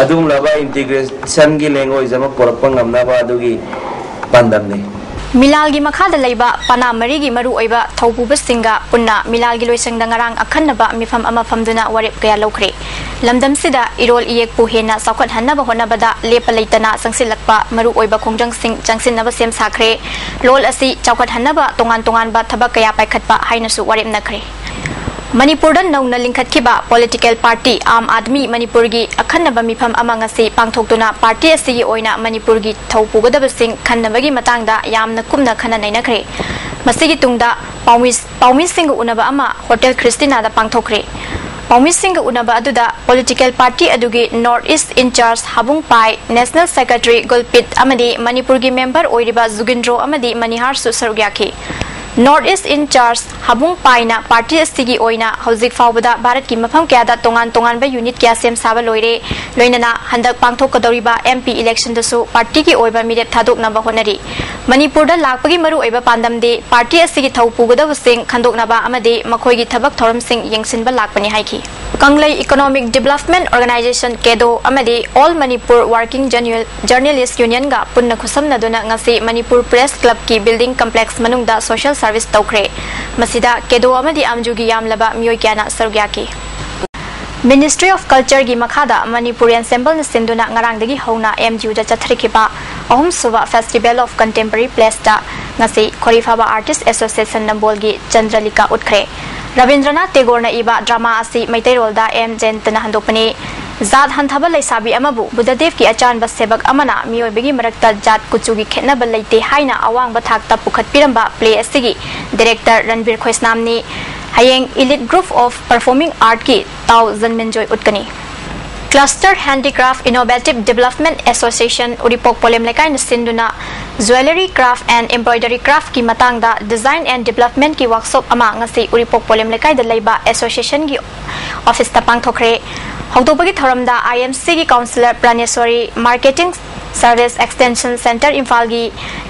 ꯑꯗꯨꯒꯨꯝꯂꯕ ꯏꯟꯇꯤꯒ꯭ꯔꯦꯁꯟꯒꯤ ꯂꯦꯡꯒ꯭ꯋꯦꯖ ꯑꯃ ꯄꯨꯔꯛꯄ ꯉꯝꯅꯕ ꯑꯗꯨꯒꯤ ꯄꯥꯟꯗꯝꯅꯤ꯫ ꯃꯤꯂꯥꯜꯒꯤ ꯃꯈꯥꯗ ꯂꯩꯕ ꯄꯅꯥ ꯃꯔꯤꯒꯤ ꯃꯔꯨꯑꯣꯏꯕ ꯊꯧꯄꯨꯕꯁꯤꯡꯒ ꯄꯨꯟꯅ ꯃꯤꯂꯥꯜꯒꯤ ꯂꯣꯏꯁꯪꯗ ꯉꯔꯥꯡ ꯑꯈꯟꯅꯕ ꯃꯤꯐꯝ ꯑꯃ ꯐꯝꯗꯨꯅ ꯋꯥꯔꯦꯞ ꯀꯌꯥ ꯂꯧꯈ꯭ꯔꯦ꯫ ꯂꯝꯗꯝꯁꯤꯗ ꯏꯔꯣꯜ ꯏꯌꯦꯛꯄꯨ ꯍꯦꯟꯅ ꯆꯥꯎꯈꯠꯍꯟꯅꯕ ꯍꯣꯠꯅꯕꯗ ꯂꯦꯞꯄ ꯂꯩꯇꯅ ꯆꯪꯁꯤꯜꯂꯛꯄ ꯃꯔꯨꯑꯣꯏꯕ ꯈꯣꯡꯖꯪꯁꯤꯡ ꯆꯪꯁꯤꯟꯅꯕ ꯁꯦꯝ ꯁꯥꯈ꯭ꯔꯦ꯫ ꯂꯣꯜ ꯑꯁꯤ ꯆꯥꯎꯈꯠꯍꯟꯅꯕ ꯇꯣꯉꯥꯟ ꯇꯣꯉꯥꯟꯕ ꯊꯕꯛ ꯀꯌꯥ ꯄꯥꯏꯈꯠꯄ ꯍꯥꯏꯅꯁꯨ ꯋꯥꯔꯦꯞꯅꯈ꯭ꯔꯦ꯫ ꯃꯅꯤꯄꯨꯔꯗ ꯅꯧꯅ ꯂꯤꯡꯈꯠꯈꯤꯕ ꯄꯣꯂꯤꯇꯤꯀꯦꯜ ꯄꯥꯔꯇꯤ ꯑꯥꯝ ꯑꯥꯗꯃꯤ ꯃꯅꯤꯄꯨꯔꯒꯤ ꯑꯈꯟꯅꯕ ꯃꯤꯐꯝ ꯑꯃ ꯉꯁꯤ ꯄꯥꯡꯊꯣꯛꯇꯨꯅ ꯄꯥꯔꯇꯤ ꯑꯁꯤꯒꯤ ꯑꯣꯏꯅ ꯃꯅꯤꯄꯨꯔꯒꯤ ꯊꯧ ꯄꯨꯒꯗꯕꯁꯤꯡ ꯈꯟꯅꯕꯒꯤ ꯃꯇꯥꯡꯗ ꯌꯥꯝꯅ ꯀꯨꯞꯅ ꯈꯟꯅ ꯅꯩꯅꯈ꯭ꯔꯦ꯫ ꯃꯁꯤꯒꯤ ꯇꯨꯡꯗ ꯄꯥꯎꯃꯤ-, ꯄꯥꯎꯃꯤꯁꯤꯡꯒ ꯎꯅꯕ ꯑꯃ ꯍꯣꯇꯦꯜ ꯈ꯭ꯔꯤꯁꯇꯤꯅꯥꯗ ꯄꯥꯡꯊꯣꯛꯈ꯭ꯔꯦ꯫ ꯄꯥꯎꯃꯤꯁꯤꯡꯒ ꯎꯅꯕ ꯑꯗꯨꯗ ꯄꯣꯂꯤꯇꯤꯀꯦꯜ ꯄꯥꯔꯇꯤ ꯑꯗꯨꯒꯤ ꯅꯣꯔꯠ ꯏꯁ ꯏꯟꯆꯥꯔꯖ ꯍꯥꯕꯨꯡ ꯄꯥꯏ, ꯅꯦꯁꯅꯦꯜ ꯁꯦꯀ꯭ꯔꯦꯇꯔꯤ ꯒꯨꯜꯄꯤꯠ ꯑꯃꯗꯤ ꯃꯅꯤꯄꯨꯔꯒꯤ ꯃꯦꯝꯕꯔ ꯑꯣꯏꯔꯤꯕ ꯖꯨꯒꯤꯟꯗ꯭ꯔꯣ ꯑꯃꯗꯤ ꯃꯅꯤꯍꯥꯔꯁꯨ ꯁꯔꯨꯛ ꯌꯥꯈꯤ꯫ ꯅꯣꯔꯠ ꯏꯁ ꯏꯟꯆꯥꯔꯖ ꯍꯥꯕꯨꯡ ꯄꯥꯏꯅ ꯄꯥꯔꯇꯤ ꯑꯁꯤꯒꯤ ꯑꯣꯏꯅ ꯍꯧꯖꯤꯛ ꯐꯥꯎꯕꯗ ꯚꯥꯔꯠꯀꯤ ꯃꯐꯝ ꯀꯌꯥꯗ ꯇꯣꯉꯥꯟ ꯇꯣꯉꯥꯟꯕ ꯌꯨꯅꯤꯠ ꯀꯌꯥ ꯁꯦꯝ ꯁꯥꯕ ꯂꯣꯏꯔꯦ, ꯂꯣꯏꯅꯅ ꯍꯟꯗꯛ ꯄꯥꯡꯊꯣꯛꯀꯗꯧꯔꯤꯕ ꯑꯦꯝ ꯄꯤ ꯏꯂꯦꯛꯁꯟꯗꯁꯨ ꯄꯥꯔꯇꯤꯒꯤ ꯑꯣꯏꯕ ꯃꯤꯔꯦꯞ ꯊꯥꯗꯣꯛꯅꯕ ꯍꯣꯠꯅꯔꯤ꯫ ꯃꯅꯤꯄꯨꯔꯗ ꯂꯥꯛꯄꯒꯤ ꯃꯔꯨꯑꯣꯏꯕ ꯄꯥꯟꯗꯝꯗꯤ ꯄꯥꯔꯇꯤ ꯑꯁꯤꯒꯤ ꯊꯧ ꯄꯨꯒꯗꯕꯁꯤꯡ ꯈꯟꯗꯣꯛꯅꯕ ꯑꯃꯗꯤ ꯃꯈꯣꯏꯒꯤ ꯊꯕꯛ ꯊꯧꯔꯝꯁꯤꯡ ꯌꯦꯡꯁꯤꯟꯕ ꯂꯥꯛꯄꯅꯤ ꯍꯥꯏꯈꯤ꯫ ꯀꯪꯂꯩ ꯏꯀꯣꯅꯣꯃꯤꯛ ꯗꯤꯕ꯭ꯂꯞꯃꯦꯟ ꯑꯣꯔꯒꯅꯥꯏꯖꯦꯁꯟ, ꯀꯦꯗꯣ, ꯑꯃꯗꯤ ꯑꯣꯜ ꯃꯅꯤꯄꯨꯔ ꯋꯥꯔꯀꯤꯡ ꯖꯔꯅꯦꯂꯤꯁ ꯌꯨꯅꯤꯌꯟꯒ ꯄꯨꯟꯅ ꯈꯨꯠꯁꯝꯅꯗꯨꯅ ꯉꯁꯤ ꯃꯅꯤꯄꯨꯔ ꯄ꯭ꯔꯦꯁ ꯀ꯭ꯂꯕꯀꯤ ꯕꯤꯜꯗꯤꯡ ꯀꯝꯄ꯭ꯂꯦꯛꯁ ꯃꯅꯨꯡꯗ ꯁꯣꯁꯤꯌꯦꯜ ꯁꯔꯚꯤꯁ ꯇꯧꯈ꯭ꯔꯦ꯫ ꯃꯁꯤꯗ ꯀꯦꯗꯣ ꯑꯃꯗꯤ ꯑꯥꯝꯖꯨꯒꯤ ꯌꯥꯝꯂꯕ ꯃꯤꯑꯣꯏ ꯀꯌꯥꯅ ꯁꯔꯨꯛ ꯌꯥꯈꯤ꯫ ꯃꯤꯅꯤꯁꯇ꯭ꯔꯤ ꯑꯣꯐ ꯀꯜꯆꯔꯒꯤ ꯃꯈꯥꯗ ꯃꯅꯤꯄꯨꯔ ꯑꯦꯟꯁꯦꯝꯕꯜꯅ ꯁꯤꯟꯗꯨꯅ ꯉꯔꯥꯡꯗꯒꯤ ꯍꯧꯅ ꯑꯦꯝ ꯌꯨꯗ ꯆꯠꯊꯔꯛꯈꯤꯕ ꯑꯍꯨꯝꯁꯨꯕ ꯐꯦꯁꯇꯤꯚꯦꯜ ꯑꯣꯐ ꯀꯟꯇꯦꯝꯄꯔꯔꯤ ꯄ꯭ꯂꯦꯁꯇ ꯉꯁꯤ ꯈꯣꯔꯤꯐꯥꯕ ꯑꯥꯔꯇꯤꯁ ꯑꯦꯁꯣꯁꯤꯌꯦꯁꯟ ꯅꯝꯕꯣꯜꯒꯤ ꯆꯟꯗ꯭ꯔꯂꯤꯀꯥ ꯎꯠꯈ꯭ꯔꯦ꯫ ꯔꯕꯤꯟꯗ꯭ꯔꯅꯥꯊ ꯇꯦꯒꯣꯔꯅ ꯏꯕ ꯗ꯭ꯔꯃꯥ ꯑꯁꯤ ꯃꯩꯇꯩꯔꯣꯜꯗ ꯑꯦꯝ ꯖꯌꯟꯇꯅ ꯍꯟꯗꯣꯛꯄꯅꯤ꯫ ꯖꯥꯠ ꯍꯟꯊꯕ ꯂꯩꯁꯥꯕꯤ ꯑꯃꯕꯨ ꯕꯨꯙꯗꯦꯕꯀꯤ ꯑꯆꯥꯟꯕ ꯁꯦꯕꯛ ꯑꯃꯅ ꯃꯤꯑꯣꯏꯕꯒꯤ ꯃꯔꯛꯇ ꯖꯥꯠ ꯀꯨꯆꯨꯒꯤ ꯈꯦꯠꯅꯕ ꯂꯩꯇꯦ ꯍꯥꯏꯅ ꯑꯋꯥꯡꯕ ꯊꯥꯛꯇ ꯄꯨꯈꯠꯄꯤꯔꯝꯕ ꯄ꯭ꯂꯦ ꯑꯁꯤꯒꯤ ꯗꯤꯔꯦꯛꯇꯔ ꯔꯟꯕꯤꯔ ꯈꯣꯏꯁꯅꯥꯝꯅꯤ꯫ ꯍꯌꯦꯡ Elite Group of Performing Artꯀꯤ ꯇꯥꯎ ꯖꯟꯃꯤꯟꯖꯣꯏ ꯎꯠꯀꯅꯤ꯫ Cluster Handicraft Innovative Development Association ꯎꯔꯤꯄꯣꯛ ꯄꯣꯂꯦꯝ ꯂꯩꯀꯥꯏꯅ ꯁꯤꯟꯗꯨꯅ Jewellery Craft and Embroidery Craftꯀꯤ ꯃꯇꯥꯡꯗ Design and Developmentꯀꯤ workshop ꯑꯃ ꯉꯁꯤ ꯎꯔꯤꯄꯣꯛ ꯄꯣꯂꯦꯝ ꯂꯩꯀꯥꯏꯗ ꯂꯩꯕ associationꯒꯤ officeꯇ ꯄꯥꯡꯊꯣꯛꯈ꯭ꯔꯦ꯫ ꯍꯧꯗꯣꯛꯄꯒꯤ ꯊꯧꯔꯝꯗ IMCꯒꯤ councillor ꯄ꯭ꯔꯥꯅꯦꯁ꯭ꯋꯔꯤ, Marketing Service Extension Centre ꯏꯝꯐꯥꯜꯒꯤ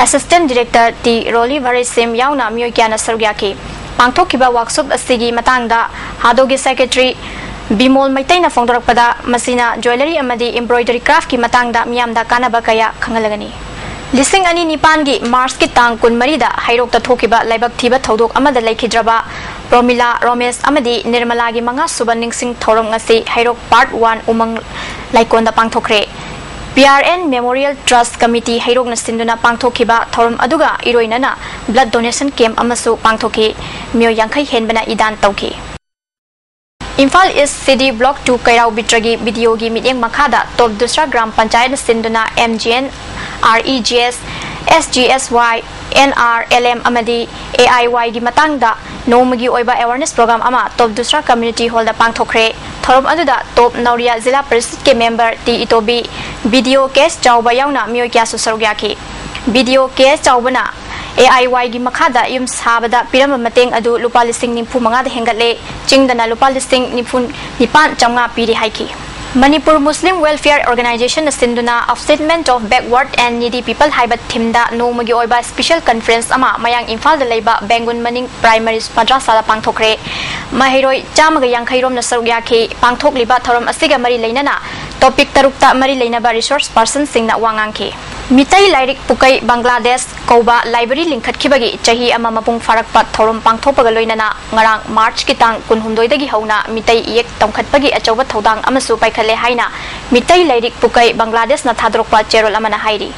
assistant director ꯇꯤ ꯔꯣꯂꯤ ꯚꯔꯩꯁꯤꯝ ꯌꯥꯎꯅ ꯃꯤꯑꯣꯏ ꯀꯌꯥꯅ ꯁꯔꯨꯛ ꯌꯥꯈꯤ꯫ ꯄꯥꯡꯊꯣꯛꯈꯤꯕ workshop ꯑꯁꯤꯒꯤ ꯃꯇꯥꯡꯗ ꯍꯥꯗꯣꯒꯤ secretary ꯕꯤꯃꯣꯜ ꯃꯩꯇꯩꯅ ꯐꯣꯡꯗꯣꯔꯛꯄꯗ, ꯃꯁꯤꯅ jewellery ꯑꯃꯗꯤ embroidery craftꯀꯤ ꯃꯇꯥꯡꯗ ꯃꯤꯌꯥꯝꯗ ꯀꯥꯟꯅꯕ ꯀꯌꯥ ꯈꯪꯍꯜꯂꯒꯅꯤ꯫ ꯂꯤꯁꯤꯡ ꯑꯅꯤ ꯅꯤꯄꯥꯟꯒꯤ ꯃꯥꯔꯆꯀꯤ ꯇꯥꯡ ꯀꯨꯟꯃꯔꯤꯗ ꯍꯩꯔꯣꯛꯇ ꯊꯣꯛꯈꯤꯕ ꯂꯥꯏꯕꯛ ꯊꯤꯕ ꯊꯧꯗꯣꯛ ꯑꯃꯗ ꯂꯩꯈꯤꯗ꯭ꯔꯕ ꯄ꯭ꯔꯣꯃꯤꯂꯥ, ꯔꯣꯃꯦꯁ ꯑꯃꯗꯤ ꯅꯤꯔꯃꯂꯥꯒꯤ ꯃꯉꯥ ꯁꯨꯕ ꯅꯤꯡꯁꯤꯡ ꯊꯧꯔꯝ ꯉꯁꯤ ꯍꯩꯔꯣꯛ ꯄꯥꯔꯠ ꯋꯥꯟ ꯎꯃꯪ ꯂꯥꯏꯀꯣꯟꯗ ꯄꯥꯡꯊꯣꯛꯈ꯭ꯔꯦ꯫ P R N Memorial Trust Committee ꯍꯩꯔꯣꯛꯅ ꯁꯤꯟꯗꯨꯅ ꯄꯥꯡꯊꯣꯛꯈꯤꯕ ꯊꯧꯔꯝ ꯑꯗꯨꯒ ꯏꯔꯣꯏꯅꯅ blood donation camp ꯑꯃꯁꯨ ꯄꯥꯡꯊꯣꯛꯈꯤ꯫ ꯃꯤꯑꯣꯏ ꯌꯥꯡꯈꯩ ꯍꯦꯟꯕꯅ ꯏꯗꯥꯟ ꯇꯧꯈꯤ꯫ Imphal east C D block two Keirao ꯕꯤꯇ꯭ꯔꯒꯤ ꯕꯤ ꯗꯤ ꯑꯣꯒꯤ ꯃꯤꯠꯌꯦꯡ ꯃꯈꯥꯗ ꯇꯣꯞ ꯗꯨꯁ꯭ꯔꯥ ꯒ꯭ꯔꯥꯝ ꯄꯟꯆꯥꯌꯠꯅ ꯁꯤꯟꯗꯨꯅ M G N R E G S, S G S Y, N R L M ꯑꯃꯗꯤ ꯑꯦ ꯑꯥꯏ ꯋꯥꯏꯒꯤ ꯃꯇꯥꯡꯗ ꯅꯣꯡꯃꯒꯤ ꯑꯣꯏꯕ awareness program ꯑꯃ ꯇꯣꯞ ꯗꯨꯁ꯭ꯔꯥ Community Hallꯗ ꯄꯥꯡꯊꯣꯛꯈ꯭ꯔꯦ꯫ ꯊꯧꯔꯝ ꯑꯗꯨꯗ ꯇꯣꯞ ꯅꯧꯔꯤꯌꯥ ꯖꯤꯂꯥ ꯄꯔꯤꯁꯠꯀꯤ ꯃꯦꯝꯕꯔ ꯇꯤ ꯏꯇꯣꯕꯤ, ꯕꯤ ꯗꯤ ꯑꯣ ꯀꯦ ꯑꯦꯁ ꯆꯥꯎꯕ ꯌꯥꯎꯅ ꯃꯤꯑꯣꯏ ꯀꯌꯥꯁꯨ ꯁꯔꯨꯛ ꯌꯥꯈꯤ꯫ ꯕꯤ ꯗꯤ ꯑꯣ ꯀꯦ ꯑꯦꯁ ꯆꯥꯎꯕꯅ ꯑꯦ ꯑꯥꯏ ꯋꯥꯏꯒꯤ ꯃꯈꯥꯗ ꯌꯨꯝ ꯁꯥꯕꯗ ꯄꯤꯔꯝꯕ ꯃꯇꯦꯡ ꯑꯗꯨ ꯂꯨꯄꯥ ꯂꯤꯁꯤꯡ ꯅꯤꯐꯨ ꯃꯉꯥꯗ ꯍꯦꯟꯒꯠꯂꯦ꯫ ꯆꯤꯡꯗꯅ ꯂꯨꯄꯥ ꯂꯤꯁꯤꯡ ꯅꯤꯐꯨ ꯅꯤꯄꯥꯟ ꯆꯥꯝꯃꯉꯥ ꯄꯤꯔꯤ ꯍꯥꯏꯈꯤ꯫ ꯃꯅꯤꯄꯨꯔ ꯃꯨꯁꯂꯤꯝ ꯋꯦꯜꯐꯤꯌꯔ ꯑꯣꯔꯒꯅꯥꯏꯖꯦꯁꯟꯅ ꯁꯤꯟꯗꯨꯅ Abetment of Backward and Needy People ꯍꯥꯏꯕ ꯊꯤꯝꯗ ꯅꯣꯡꯃꯒꯤ ꯑꯣꯏꯕ special conference ꯑꯃ ꯃꯌꯥꯡ ꯏꯝꯐꯥꯜꯗ ꯂꯩꯕ ꯕꯦꯡꯒꯨꯟ ꯃꯅꯤꯡ ꯄ꯭ꯔꯥꯏꯃꯔꯤ ꯃꯗ꯭ꯔꯥꯁꯥꯗ ꯄꯥꯡꯊꯣꯛꯈ꯭ꯔꯦ꯫ ꯃꯍꯩꯔꯣꯏ ꯆꯥꯝꯃꯒ ꯌꯥꯡꯈꯩ ꯔꯣꯝꯅ ꯁꯔꯨꯛ ꯌꯥꯈꯤ꯫ ꯄꯥꯡꯊꯣꯛꯂꯤꯕ ꯊꯧꯔꯝ ꯑꯁꯤꯒ ꯃꯔꯤ ꯂꯩꯅꯅ topic ꯇꯔꯨꯛꯇ ꯃꯔꯤ ꯂꯩꯅꯕ resource personꯁꯤꯡꯅ ꯋꯥ ꯉꯥꯡꯈꯤ꯫ ꯃꯤꯇꯩ ꯂꯥꯏꯔꯤꯛ ꯄꯨꯀꯩ ꯕꯪꯒ꯭ꯂꯥꯗꯦꯁ ꯀꯧꯕ library ꯂꯤꯡꯈꯠꯈꯤꯕꯒꯤ ꯆꯍꯤ ꯑꯃ ꯃꯄꯨꯡ ꯐꯥꯔꯛꯄ ꯊꯧꯔꯝ ꯄꯥꯡꯊꯣꯛꯄꯒ ꯂꯣꯏꯅꯅ ꯉꯔꯥꯡ ꯃꯥꯔꯆꯀꯤ ꯇꯥꯡ ꯀꯨꯟꯍꯨꯝꯗꯣꯏꯗꯒꯤ ꯍꯧꯅ ꯃꯤꯇꯩ ꯏꯌꯦꯛ ꯇꯝꯈꯠꯄꯒꯤ ꯑꯆꯧꯕ ꯊꯧꯗꯥꯡ ꯑꯃꯁꯨ ꯄꯥꯏꯈꯠꯂꯦ ꯍꯥꯏꯅ ꯃꯤꯇꯩ ꯂꯥꯏꯔꯤꯛ ꯄꯨꯀꯩ ꯕꯪꯒ꯭ꯂꯥꯗꯦꯁꯅ ꯊꯥꯗꯣꯔꯛꯄ ꯆꯦꯔꯣꯜ ꯑꯃꯅ ꯍꯥꯏꯔꯤ꯫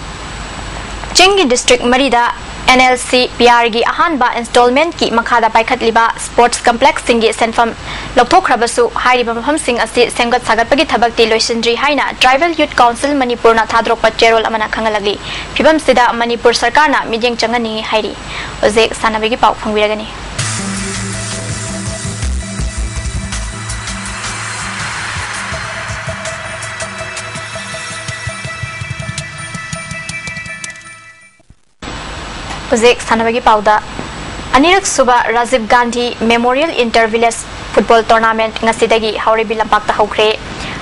ꯆꯤꯡꯒꯤ district ꯃꯔꯤꯗ ꯑꯦꯟ ꯑꯦꯜ ꯁꯤ ꯄꯤ ꯑꯥꯔꯒꯤ ꯑꯍꯥꯟꯕ installmentꯀꯤ ꯃꯈꯥꯗ ꯄꯥꯏꯈꯠꯂꯤꯕ sports complexꯁꯤꯡꯒꯤ ꯁꯦꯟꯐꯝ ꯂꯧꯊꯣꯛꯈ꯭ꯔꯕꯁꯨ, ꯍꯥꯏꯔꯤꯕ ꯃꯐꯝꯁꯤꯡ ꯑꯁꯤ ꯁꯦꯝꯒꯠ ꯁꯥꯒꯠꯄꯒꯤ ꯊꯕꯛꯇꯤ ꯂꯣꯏꯁꯤꯟꯗ꯭ꯔꯤ ꯍꯥꯏꯅ Tribal Youth Council ꯃꯅꯤꯄꯨꯔꯅ ꯊꯥꯗꯣꯔꯛꯄ ꯆꯦꯔꯣꯜ ꯑꯃꯅ ꯈꯪꯍꯜꯂꯛꯂꯤ꯫ ꯐꯤꯕꯝꯁꯤꯗ ꯃꯅꯤꯄꯨꯔ ꯁꯔꯀꯥꯔꯅ ꯃꯤꯠꯌꯦꯡ ꯆꯪꯍꯟꯅꯤꯡꯏ ꯍꯥꯏꯔꯤ꯫ ꯍꯧꯖꯤꯛ ꯁꯥꯟꯅꯕꯒꯤ ꯄꯥꯎ ꯐꯪꯕꯤꯔꯒꯅꯤ꯫ ꯍꯧꯖꯤꯛ ꯁꯥꯟꯅꯕꯒꯤ ꯄꯥꯎꯗ꯫ ꯑꯅꯤꯔꯛ ꯁꯨꯕ Rajiv Gandhi Memorial Inter Village Football Tournament ꯉꯁꯤꯗꯒꯤ ꯍꯥꯎꯔꯩꯕꯤ ꯂꯝꯄꯥꯛꯇ ꯍꯧꯈ꯭ꯔꯦ꯫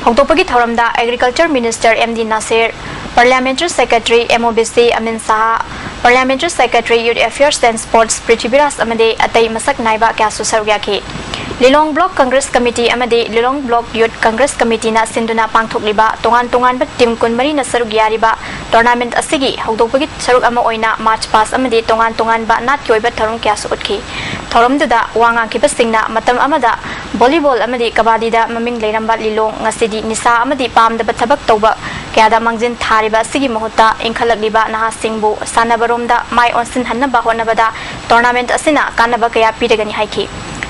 ꯍꯧꯗꯣꯛꯄꯒꯤ ꯊꯧꯔꯝꯗ Agriculture Minister M D Nasir, Parliamentary Secretary M O B C Amin Shah, Parliamentary Secretary, Youth Affairs and Sports Prithviraj ꯑꯃꯗꯤ ꯑꯇꯩ ꯃꯁꯛ ꯅꯥꯏꯕ ꯀꯌꯥꯁꯨ ꯁꯔꯨꯛ ꯌꯥꯈꯤ꯫ ꯂꯤꯂꯣꯡ Block Congress Committee ꯑꯃꯗꯤ ꯂꯤꯂꯣꯡ Block Youth Congress Committeeꯅ ꯁꯤꯟꯗꯨꯅ ꯄꯥꯡꯊꯣꯛꯂꯤꯕ ꯇꯣꯉꯥꯟ ꯇꯣꯉꯥꯟꯕ team ꯀꯨꯟꯃꯔꯤꯅ ꯁꯔꯨꯛ ꯌꯥꯔꯤꯕ tournament ꯑꯁꯤꯒꯤ ꯍꯧꯗꯣꯛꯄꯒꯤ ꯁꯔꯨꯛ ꯑꯃ ꯑꯣꯏꯅ march past ꯑꯃꯗꯤ ꯇꯣꯉꯥꯟ ꯇꯣꯉꯥꯟꯕ ꯅꯥꯠꯀꯤ ꯑꯣꯏꯕ ꯊꯧꯔꯝ ꯀꯌꯥꯁꯨ ꯎꯠꯈꯤ꯫ ꯊꯧꯔꯝꯗꯨꯗ ꯋꯥ ꯉꯥꯡꯈꯤꯕꯁꯤꯡꯅ ꯃꯇꯝ ꯑꯃꯗ volleyball ꯑꯃꯗꯤ ꯀꯕꯥꯗꯤꯗ ꯃꯃꯤꯡ ꯂꯩꯔꯝꯕ ꯂꯤꯂꯣꯡ ꯉꯁꯤꯗꯤ ꯅꯤꯁꯥ ꯑꯃꯗꯤ ꯄꯥꯝꯗꯕ ꯊꯕꯛ ꯇꯧꯕ ꯀꯌꯥꯗ ꯃꯥꯡꯖꯤꯟ ꯊꯥꯔꯤꯕ ꯑꯁꯤꯒꯤ ꯃꯍꯨꯠꯇ ꯏꯟꯈꯠꯂꯛꯂꯤꯕ ꯅꯍꯥꯁꯤꯡꯕꯨ ꯁꯥꯟꯅꯕꯔꯣꯝꯗ ꯃꯥꯏ ꯑꯣꯟꯁꯤꯟꯍꯟꯅꯕ ꯍꯣꯠꯅꯕꯗ tournament ꯑꯁꯤꯅ ꯀꯥꯟꯅꯕ ꯀꯌꯥ ꯄꯤꯔꯒꯅꯤ ꯍꯥꯏꯈꯤ꯫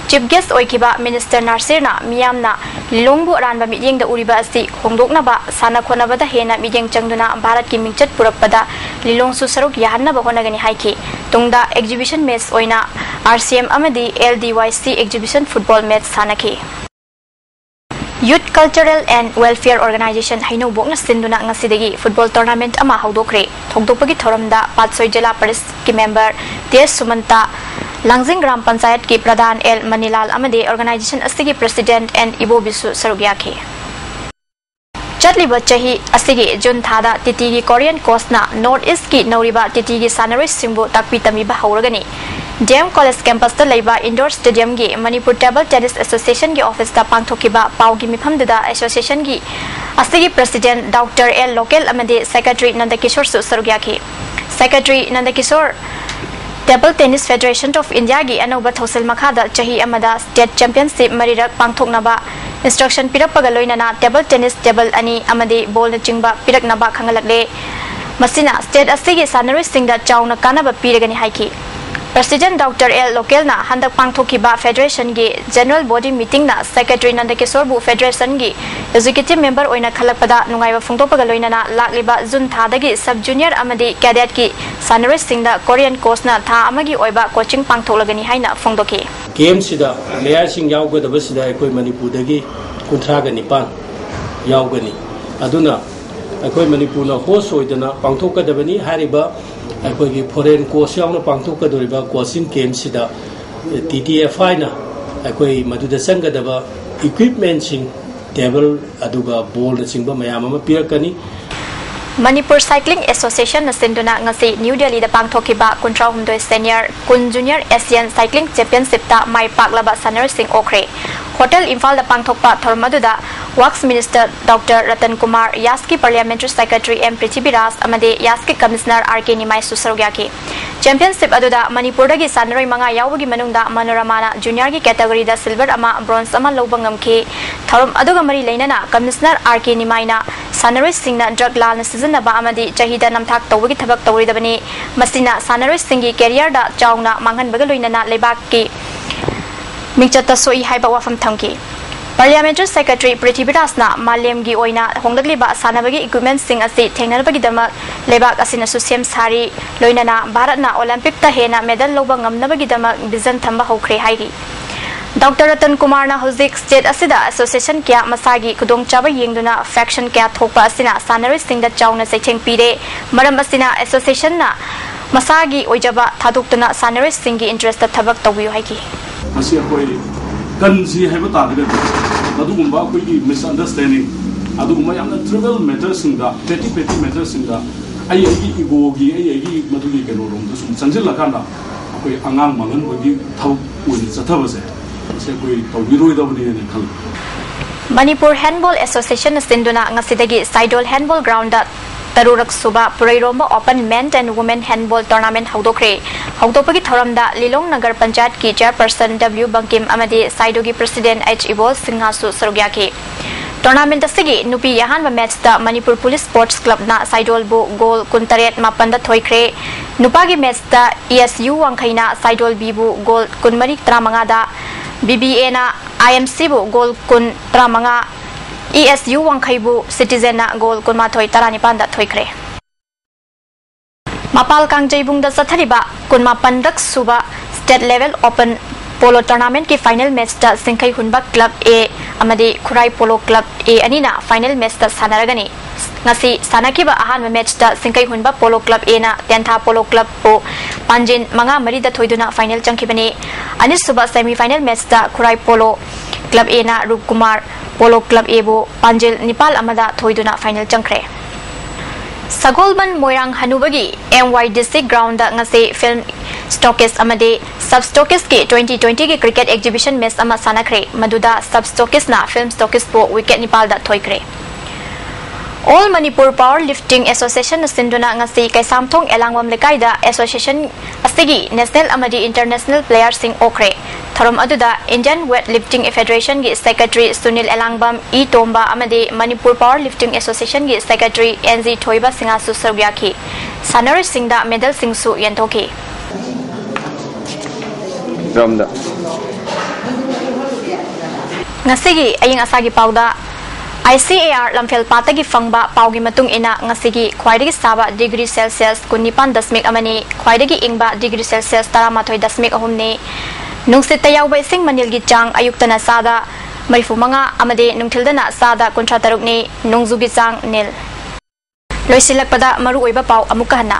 Chief guest ꯑꯣꯏꯈꯤꯕ Minister ꯅꯥꯁꯤꯔꯅ ꯃꯤꯌꯥꯝꯅ ꯂꯤꯂꯣꯡꯕꯨ ꯑꯔꯥꯟꯕ ꯃꯤꯠꯌꯦꯡꯗ ꯎꯔꯤꯕ ꯑꯁꯤ ꯍꯣꯡꯗꯣꯛꯅꯕ ꯁꯥꯟꯅ ꯈꯣꯠꯅꯕꯗ ꯍꯦꯟꯅ ꯃꯤꯠꯌꯦꯡ ꯆꯪꯗꯨꯅ ꯚꯥꯔꯠꯀꯤ ꯃꯤꯡꯆꯠ ꯄꯨꯔꯛꯄꯗ ꯂꯤꯂꯣꯡꯁꯨ ꯁꯔꯨꯛ ꯌꯥꯍꯟꯅꯕ ꯍꯣꯠꯅꯒꯅꯤ ꯍꯥꯏꯈꯤ꯫ ꯇꯨꯡꯗ exhibition match ꯑꯣꯏꯅ R C M ꯑꯃꯗꯤ L D Y C exhibition football match ꯁꯥꯟꯅꯈꯤ꯫ Youth Cultural and Welfare Organization ꯍꯩꯅꯧꯕꯣꯛꯅ ꯁꯤꯟꯗꯨꯅ ꯉꯁꯤꯗꯒꯤ football tournament ꯑꯃ ꯍꯧꯗꯣꯛꯈ꯭ꯔꯦ꯫ ꯍꯧꯗꯣꯛꯄꯒꯤ ꯊꯧꯔꯝꯗ ꯄꯥꯠꯁꯣꯏ ꯖꯤꯂꯥ ꯄꯔꯤꯁꯠꯀꯤ member T S ꯁꯨꯃꯟꯇ, ꯂꯥꯡꯖꯤꯡ ꯒ꯭ꯔꯥꯝ ꯄꯟꯆꯥꯌꯠꯀꯤ ꯄ꯭ꯔꯙꯥꯟ L ꯃꯅꯤꯂꯥꯜ ꯑꯃꯗꯤ organization ꯑꯁꯤꯒꯤ president N ꯏꯕꯣꯕꯤꯁꯨ ꯁꯔꯨꯛ ꯌꯥꯈꯤ꯫ ꯆꯠꯂꯤꯕ ꯆꯍꯤ ꯑꯁꯤꯒꯤ ꯖꯨꯟ ꯊꯥꯗ ꯇꯤꯇꯤꯒꯤ Korean coachꯅ North Eastꯀꯤ ꯅꯧꯔꯤꯕ ꯇꯤꯇꯤꯒꯤ ꯁꯥꯟꯅꯔꯣꯏꯁꯤꯡꯕꯨ ꯇꯥꯛꯄꯤ ꯇꯝꯕꯤꯕ ꯍꯧꯔꯒꯅꯤ꯫ D M College campusꯇ ꯂꯩꯕ indoor stadiumꯒꯤ Manipur Table Tennis Associationꯒꯤ officeꯇ ꯄꯥꯡꯊꯣꯛꯈꯤꯕ ꯄꯥꯎꯒꯤ ꯃꯤꯐꯝꯗꯨꯗ associationꯒꯤ ꯑꯁꯤꯒꯤ president Doctor L ꯂꯣꯀꯦꯜ ꯑꯃꯗꯤ secretary ꯅꯟꯗꯀꯤꯁꯣꯔꯁꯨ ꯁꯔꯨꯛ ꯌꯥꯈꯤ꯫ Secretary ꯅꯟꯗꯀꯤꯁꯣꯔ Table Tennis Federation of Indiaꯒꯤ ꯑꯅꯧꯕ ꯊꯧꯁꯤꯜ ꯃꯈꯥꯗ ꯆꯍꯤ ꯑꯃꯗ state championship ꯃꯔꯤꯔꯛ ꯄꯥꯡꯊꯣꯛꯅꯕ instruction ꯄꯤꯔꯛꯄꯒ ꯂꯣꯏꯅꯅ table tennis table ꯑꯅꯤ ꯑꯃꯗꯤ ballꯅꯆꯤꯡꯕ ꯄꯤꯔꯛꯅꯕ ꯈꯪꯍꯜꯂꯛꯂꯦ꯫ ꯃꯁꯤꯅ state ꯑꯁꯤꯒꯤ ꯁꯥꯟꯅꯔꯣꯏꯁꯤꯡꯗ ꯆꯥꯎꯅ ꯀꯥꯟꯅꯕ ꯄꯤꯔꯒꯅꯤ ꯍꯥꯏꯈꯤ꯫ President Doctor L ꯂꯣꯀꯦꯜꯅ ꯍꯟꯗꯛ ꯄꯥꯡꯊꯣꯛꯈꯤꯕ federationꯒꯤ general body meetingꯅ secretary ꯅꯟꯗꯀꯤꯁꯣꯔꯕꯨ federationꯒꯤ executive member ꯑꯣꯏꯅ ꯈꯜꯂꯛꯄꯗ ꯅꯨꯡꯉꯥꯏꯕ ꯐꯣꯡꯗꯣꯛꯄꯒ ꯂꯣꯏꯅꯅ ꯂꯥꯛꯂꯤꯕ ꯖꯨꯟ ꯊꯥꯗꯒꯤ sub junior ꯑꯃꯗꯤ cadetꯀꯤ ꯁꯥꯟꯅꯔꯣꯏꯁꯤꯡꯗ Korean coachꯅ ꯊꯥ ꯑꯃꯒꯤ ꯑꯣꯏꯕ coaching ꯄꯥꯡꯊꯣꯛꯂꯒꯅꯤ ꯍꯥꯏꯅ ꯐꯣꯡꯗꯣꯛꯈꯤ꯫ Gameꯁꯤꯗ playerꯁꯤꯡ ꯌꯥꯎꯒꯗꯕꯁꯤꯗ ꯑꯩꯈꯣꯏ ꯃꯅꯤꯄꯨꯔꯗꯒꯤ ꯀꯨꯟꯊ꯭ꯔꯥꯒ ꯅꯤꯄꯥꯟ ꯌꯥꯎꯒꯅꯤ꯫ ꯑꯗꯨꯅ ꯑꯩꯈꯣꯏ ꯃꯅꯤꯄꯨꯔꯅ host ꯑꯣꯏꯗꯅ ꯄꯥꯡꯊꯣꯛꯀꯗꯕꯅꯤ꯫ ꯍꯥꯏꯔꯤꯕ ꯑꯩꯈꯣꯏꯒꯤ foreign coach ꯌꯥꯎꯅ ꯄꯥꯡꯊꯣꯛꯀꯗꯧꯔꯤꯕ coaching campꯁꯤꯗ T T F Iꯅ ꯑꯩꯈꯣꯏ ꯃꯗꯨꯗ ꯆꯪꯒꯗꯕ equipmentꯁꯤꯡ, table ꯑꯗꯨꯒ ballꯅꯆꯤꯡꯕ ꯃꯌꯥꯝ ꯑꯃ ꯄꯤꯔꯛꯀꯅꯤ꯫ Manipur Cycling Association ꯅ ꯁꯤꯟꯗꯨꯅ ꯉꯁꯤ ꯅ꯭ꯌꯨ ꯗꯦꯜꯂꯤꯗ ꯄꯥꯡꯊꯣꯛꯈꯤꯕ ꯀꯨꯟꯊ꯭ꯔꯥ ꯍꯨꯝꯗꯣꯏ Senior ꯀꯨꯟ Junior Asian Cycling Championship ꯇ ꯃꯥꯏ ꯄꯥꯛꯂꯕ ꯁꯥꯟꯅꯔꯣꯏꯁꯤꯡ ꯑꯣꯛꯈ꯭ꯔꯦ꯫ ꯍꯣꯇꯦꯜ ꯏꯝꯐꯥꯜꯗ ꯄꯥꯡꯊꯣꯛꯄ ꯊꯧꯔꯝ ꯑꯗꯨꯗ Works Minister Doctor Ratan Kumar, ꯌꯥꯁꯀꯤ Parliamentary Secretary ꯑꯦꯝ ꯄ꯭ꯔꯤꯊꯤꯕꯤꯔꯥꯖ ꯑꯃꯗꯤ ꯌꯥꯁꯀꯤ Commissioner ꯑꯥꯔ ꯀꯦ ꯅꯤꯃꯥꯏꯁꯨ ꯁꯔꯨꯛ ꯌꯥꯈꯤ꯫ Championship ꯑꯗꯨꯗ ꯃꯅꯤꯄꯨꯔꯗꯒꯤ ꯁꯥꯟꯅꯔꯣꯏ ꯃꯉꯥ ꯌꯥꯎꯕꯒꯤ ꯃꯅꯨꯡꯗ ꯃꯅꯣꯔꯃꯥꯅ Junior ꯒꯤ category ꯗ silver ꯑꯃ, bronze ꯑꯃ ꯂꯧꯕ ꯉꯝꯈꯤ꯫ ꯊꯧꯔꯝ ꯑꯗꯨꯒ ꯃꯔꯤ ꯂꯩꯅꯅ Commissioner ꯑꯥꯔ ꯀꯦ ꯅꯤꯃꯥꯏꯅ ꯁꯥꯟꯅꯔꯣꯏꯁꯤꯡꯅ drug ꯂꯥꯟꯅ ꯁꯤꯖꯤꯟꯅꯕ ꯑꯃꯗꯤ ꯆꯍꯤꯗ ꯅꯝꯊꯥꯛ ꯇꯧꯕꯒꯤ ꯊꯕꯛ ꯇꯧꯔꯣꯏꯗꯕꯅꯤ꯫ ꯃꯁꯤꯅ ꯁꯥꯟꯅꯔꯣꯏꯁꯤꯡꯒꯤ career ꯗ ꯆꯥꯎꯅ ꯃꯥꯡꯍꯟꯕꯒ ꯂꯣꯏꯅꯅ ꯂꯩꯕꯥꯛꯀꯤ ꯃꯤꯡꯆꯠꯇ ꯁꯣꯛꯏ ꯍꯥꯏꯕ ꯋꯥꯐꯝ ꯊꯝꯈꯤ꯫ Parliamentary Secretary ꯄ꯭ꯔꯤꯊꯤꯕꯤꯔꯥꯖꯅ ꯃꯥꯂꯦꯝꯒꯤ ꯑꯣꯏꯅ ꯍꯣꯡꯂꯛꯂꯤꯕ ꯁꯥꯟꯅꯕꯒꯤ equipment ꯁꯤꯡ ꯑꯁꯤ ꯊꯦꯡꯅꯅꯕꯒꯤꯗꯃꯛ ꯂꯩꯕꯥꯛ ꯑꯁꯤꯅꯁꯨ ꯁꯦꯝ ꯁꯥꯔꯤ, ꯂꯣꯏꯅꯅ ꯚꯥꯔꯠꯅ Olympic ꯇ ꯍꯦꯟꯅ medal ꯂꯧꯕ ꯉꯝꯅꯕꯒꯤꯗꯃꯛ vision ꯊꯝꯕ ꯍꯧꯈ꯭ꯔꯦ ꯍꯥꯏꯔꯤ꯫ Doctor ꯔꯇꯟ ꯀꯨꯃꯥꯔꯅ ꯍꯧꯖꯤꯛ state ꯑꯁꯤꯗ association ꯀꯌꯥ ꯃꯁꯥꯒꯤ ꯈꯨꯗꯣꯡꯆꯥꯕ ꯌꯦꯡꯗꯨꯅ faction ꯀꯌꯥ ꯊꯣꯛꯄ ꯑꯁꯤꯅ ꯁꯥꯟꯅꯔꯣꯏꯁꯤꯡꯗ ꯆꯥꯎꯅ ꯆꯩꯊꯦꯡ ꯄꯤꯔꯦ꯫ ꯃꯔꯝ ꯑꯁꯤꯅ association ꯅ ꯃꯁꯥꯒꯤ ꯑꯣꯏꯖꯕ ꯊꯥꯗꯣꯛꯇꯨꯅ ꯁꯥꯟꯅꯔꯣꯏꯁꯤꯡꯒꯤ interest ꯊꯕꯛ ꯇꯧꯕꯤꯌꯨ ꯍꯥꯏꯈꯤ꯫ ꯃꯁꯤ ꯑꯩꯈꯣꯏ ꯀꯟꯁꯤ ꯍꯥꯏꯕ ꯇꯥꯔꯒꯗꯤ, ꯃꯗꯨꯒꯨꯝꯕ ꯑꯩꯈꯣꯏꯒꯤ misunderstanding, ꯑꯗꯨꯒꯨꯝꯕ ꯌꯥꯝꯅ trivial matter ꯁꯤꯡꯗ, petty petty matter ꯁꯤꯡꯗ, ꯑꯩ ꯑꯩꯒꯤ ego ꯒꯤ, ꯑꯩ ꯑꯩꯒꯤ ꯃꯗꯨꯒꯤ ꯀꯩꯅꯣꯔꯣꯝꯗ ꯁꯨꯝ ꯆꯪꯁꯤꯜꯂꯀꯥꯟꯗ ꯑꯩꯈꯣꯏ ꯑꯉꯥꯡ ꯃꯥꯡꯍꯟꯕꯒꯤ ꯊꯕꯛ ꯑꯣꯏꯅ ꯆꯠꯊꯕꯁꯦ, ꯃꯁꯤ ꯑꯩꯈꯣꯏ ꯇꯧꯕꯤꯔꯣꯏꯗꯕꯅꯦꯅ ꯈꯜꯂꯤ꯫ Manipur Handball Association ꯅ ꯁꯤꯟꯗꯨꯅ ꯉꯁꯤꯗꯒꯤ ꯁꯥꯏꯗꯣꯜ Handball Ground ꯗ ꯇꯔꯨꯔꯛ ꯁꯨꯕ ꯄꯨꯔꯩꯔꯣꯝꯕ Open Men and Women Handball Tournament ꯍꯧꯗꯣꯛꯈ꯭ꯔꯦ꯫ ꯍꯧꯗꯣꯛꯄꯒꯤ ꯊꯧꯔꯝꯗ ꯂꯤꯂꯣꯡ ꯅꯒꯔ ꯄꯟꯆꯥꯌꯠꯀꯤ chairperson ꯗꯕ꯭ꯂꯤꯎ ꯕꯪꯀꯤꯝ ꯑꯃꯗꯤ ꯁꯥꯏꯗꯣꯒꯤ president ꯑꯩꯆ ꯏꯕꯣꯜ ꯁꯤꯡꯍꯁꯨ ꯁꯔꯨꯛ ꯌꯥꯈꯤ꯫ Tournament ꯑꯁꯤꯒꯤ ꯅꯨꯄꯤ ꯑꯍꯥꯟꯕ match ꯇ ꯃꯅꯤꯄꯨꯔ Police Sports Club ꯅ ꯁꯥꯏꯗꯣꯜꯕꯨ goal ꯀꯨꯟꯇꯔꯦꯠ ꯃꯥꯄꯟꯗ ꯊꯣꯏꯈ꯭ꯔꯦ꯫ ꯅꯨꯄꯥꯒꯤ match ꯇ ꯏ ꯑꯦꯁ ꯌꯨ ꯋꯥꯡꯈꯩꯅ ꯁꯥꯏꯗꯣꯜ ꯕꯤꯕꯨ goal ꯀꯨꯟꯃꯔꯤ ꯇꯔꯥꯃꯉꯥꯗ, ꯕꯤ ꯕꯤ ꯑꯦꯅ ꯑꯥꯏ ꯑꯦꯝ ꯁꯤꯕꯨ goal ꯀꯨꯟ ꯇꯔꯥꯃꯉꯥ, ꯏ ꯑꯦꯁ ꯌꯨ ꯋꯥꯡꯈꯩꯕꯨ Citizen ꯅ goal ꯀꯨꯟꯃꯥꯊꯣꯏ ꯇꯔꯥꯅꯤꯄꯥꯟꯗ ꯊꯣꯏꯈ꯭ꯔꯦ꯫ ꯃꯄꯥꯜ ꯀꯥꯡꯖꯩꯕꯨꯡꯗ ꯆꯠꯊꯔꯤꯕ ꯀꯨꯟꯃꯥꯄꯟꯔꯛ ꯁꯨꯕ State Level Open Polo Tournament ꯀꯤ final match ꯇ ꯁꯤꯡꯈꯩ ꯍꯨꯟꯕ Club A ꯑꯃꯗꯤ ꯈꯨꯔꯥꯏ Polo Club A ꯑꯅꯤꯅ final match ꯇ ꯁꯥꯟꯅꯔꯒꯅꯤ꯫ ꯉꯁꯤ ꯁꯥꯟꯅꯈꯤꯕ ꯑꯍꯥꯟꯕ match ꯇ ꯁꯤꯡꯈꯩ ꯍꯨꯟꯕ Polo Club A ꯅ ꯇꯦꯟꯊꯥ Polo Club ꯄꯨ ꯄꯥꯟꯖꯤꯟ ꯃꯉꯥ ꯃꯔꯤꯗ ꯊꯣꯏꯗꯨꯅ final ꯆꯪꯈꯤꯕꯅꯤ꯫ ꯑꯅꯤꯁꯨꯕ semi final match ꯇ ꯈꯨꯔꯥꯏ Polo Club A ꯅ ꯔꯨꯞꯀꯨꯃꯥꯔ Polo Club A ꯕꯨ ꯄꯥꯟꯖꯤꯜ ꯅꯤꯄꯥꯜ ꯑꯃꯗ ꯊꯣꯏꯗꯨꯅ final ꯆꯪꯈ꯭ꯔꯦ꯫ ꯁꯒꯣꯜꯕꯟ ꯃꯣꯏꯔꯥꯡ ꯍꯅꯨꯕꯒꯤ M Y District Ground ꯗ ꯉꯁꯤ Film Stockist ꯑꯃꯗꯤ Sub Stockist ꯀꯤ twenty twenty ꯒꯤ cricket exhibition match ꯑꯃ ꯁꯥꯟꯅꯈ꯭ꯔꯦ꯫ ꯃꯗꯨꯗ Sub Stockist ꯅ Film Stockist ꯄꯨ wicket ꯅꯤꯄꯥꯜꯗ ꯊꯣꯏꯈ꯭ꯔꯦ꯫ All Manipur Power Lifting Association ꯅ ꯁꯤꯟꯗꯨꯅ ꯉꯁꯤ ꯀꯩꯁꯥꯝꯊꯣꯡ ꯑꯦꯂꯥꯡꯕꯝ ꯂꯩꯀꯥꯏꯗ association ꯑꯁꯤꯒꯤ national ꯑꯃꯗꯤ international player ꯁꯤꯡ ꯑꯣꯛꯈ꯭ꯔꯦ꯫ ꯊꯧꯔꯝ ꯑꯗꯨꯗ Indian Weight Lifting Federation ꯒꯤ secretary ꯁꯨꯅꯤꯜ ꯑꯦꯂꯥꯡꯕꯝ, ꯏ ꯇꯣꯝꯕ ꯑꯃꯗꯤ Manipur Power Lifting Association ꯒꯤ secretary N G ꯊꯣꯏꯕ ꯁꯤꯡꯍꯁꯨ ꯁꯔꯨꯛ ꯌꯥꯈꯤ꯫ ꯁꯥꯟꯅꯔꯣꯏꯁꯤꯡꯗ medal ꯁꯤꯡꯁꯨ ꯌꯦꯟꯊꯣꯛꯈꯤ꯫ ꯔꯣꯝꯗ꯫ ꯉꯁꯤꯒꯤ ꯑꯏꯪ ꯑꯁꯥꯒꯤ ꯄꯥꯎꯗ, I C A R ꯂꯝꯐꯦꯜ ꯄꯥꯠꯇꯒꯤ ꯐꯪꯕ ꯄꯥꯎꯒꯤ ꯃꯇꯨꯡ ꯏꯟꯅ, ꯉꯁꯤꯒꯤ ꯈ꯭ꯋꯥꯏꯗꯒꯤ ꯁꯥꯕ degree Celsius ꯀꯨꯟꯅꯤꯄꯥꯟ ꯗꯁꯃꯤꯛ ꯑꯃꯅꯤ, ꯈ꯭ꯋꯥꯏꯗꯒꯤ ꯏꯪꯕ degree Celsius ꯇꯔꯥꯃꯥꯊꯣꯏ ꯗꯁꯃꯤꯛ ꯑꯍꯨꯝꯅꯤ꯫ ꯅꯨꯡꯁꯤꯠꯇ ꯌꯥꯎꯕ ꯏꯁꯤꯡ ꯃꯅꯤꯜꯒꯤ ꯆꯥꯡ ꯑꯌꯨꯛꯇꯅ ꯆꯥꯗ ꯃꯔꯤꯐꯨ ꯃꯉꯥ ꯑꯃꯗꯤ ꯅꯨꯡꯊꯤꯜꯗꯅ ꯆꯥꯗ ꯀꯨꯟꯊ꯭ꯔꯥ ꯇꯔꯨꯛꯅꯤ, ꯅꯣꯡꯖꯨꯒꯤ ꯆꯥꯡ ꯅꯤꯜ꯫ ꯂꯣꯏꯁꯤꯜꯂꯛꯄꯗ ꯃꯔꯨꯑꯣꯏꯕ ꯄꯥꯎ ꯑꯃꯨꯛꯀ ꯍꯟꯅ꯫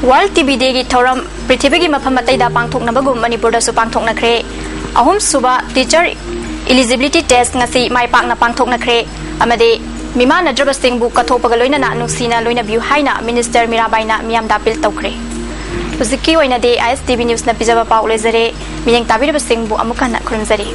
World T B Day ꯒꯤ ꯊꯧꯔꯝ ꯄ꯭ꯔꯤꯊꯤꯕꯤꯒꯤ ꯃꯐꯝ ꯑꯇꯩꯗ ꯄꯥꯡꯊꯣꯛꯅꯕꯒꯨꯝ ꯃꯅꯤꯄꯨꯔꯗꯁꯨ ꯄꯥꯡꯊꯣꯛꯅꯈ꯭ꯔꯦ꯫ ꯑꯍꯨꯝꯁꯨꯕ teacher eligibility test ꯉꯁꯤ ꯃꯥꯏ ꯄꯥꯛꯅ ꯄꯥꯡꯊꯣꯛꯅꯈ꯭ꯔꯦ ꯑꯃꯗꯤ ꯃꯤꯃꯥꯟꯅꯗ꯭ꯔꯕꯁꯤꯡꯕꯨ ꯀꯠꯊꯣꯛꯄꯒ ꯂꯣꯏꯅꯅ ꯅꯨꯡꯁꯤꯅ ꯂꯣꯏꯅꯕꯤꯌꯨ ꯍꯥꯏꯅ Minister ꯃꯤꯔꯥꯕꯥꯏꯅ ꯃꯤꯌꯥꯝꯗ appeal ꯇꯧꯈ꯭ꯔꯦ꯫ ꯍꯧꯖꯤꯛꯀꯤ ꯑꯣꯏꯅꯗꯤ I S T V News ꯅ ꯄꯤꯖꯕ ꯄꯥꯎ ꯂꯣꯏꯖꯔꯦ꯫ ꯃꯤꯠꯌꯦꯡ ꯇꯥꯕꯤꯔꯕꯁꯤꯡꯕꯨ ꯑꯃꯨꯛ ꯍꯟꯅ ꯈꯨꯔꯨꯝꯖꯔꯤ꯫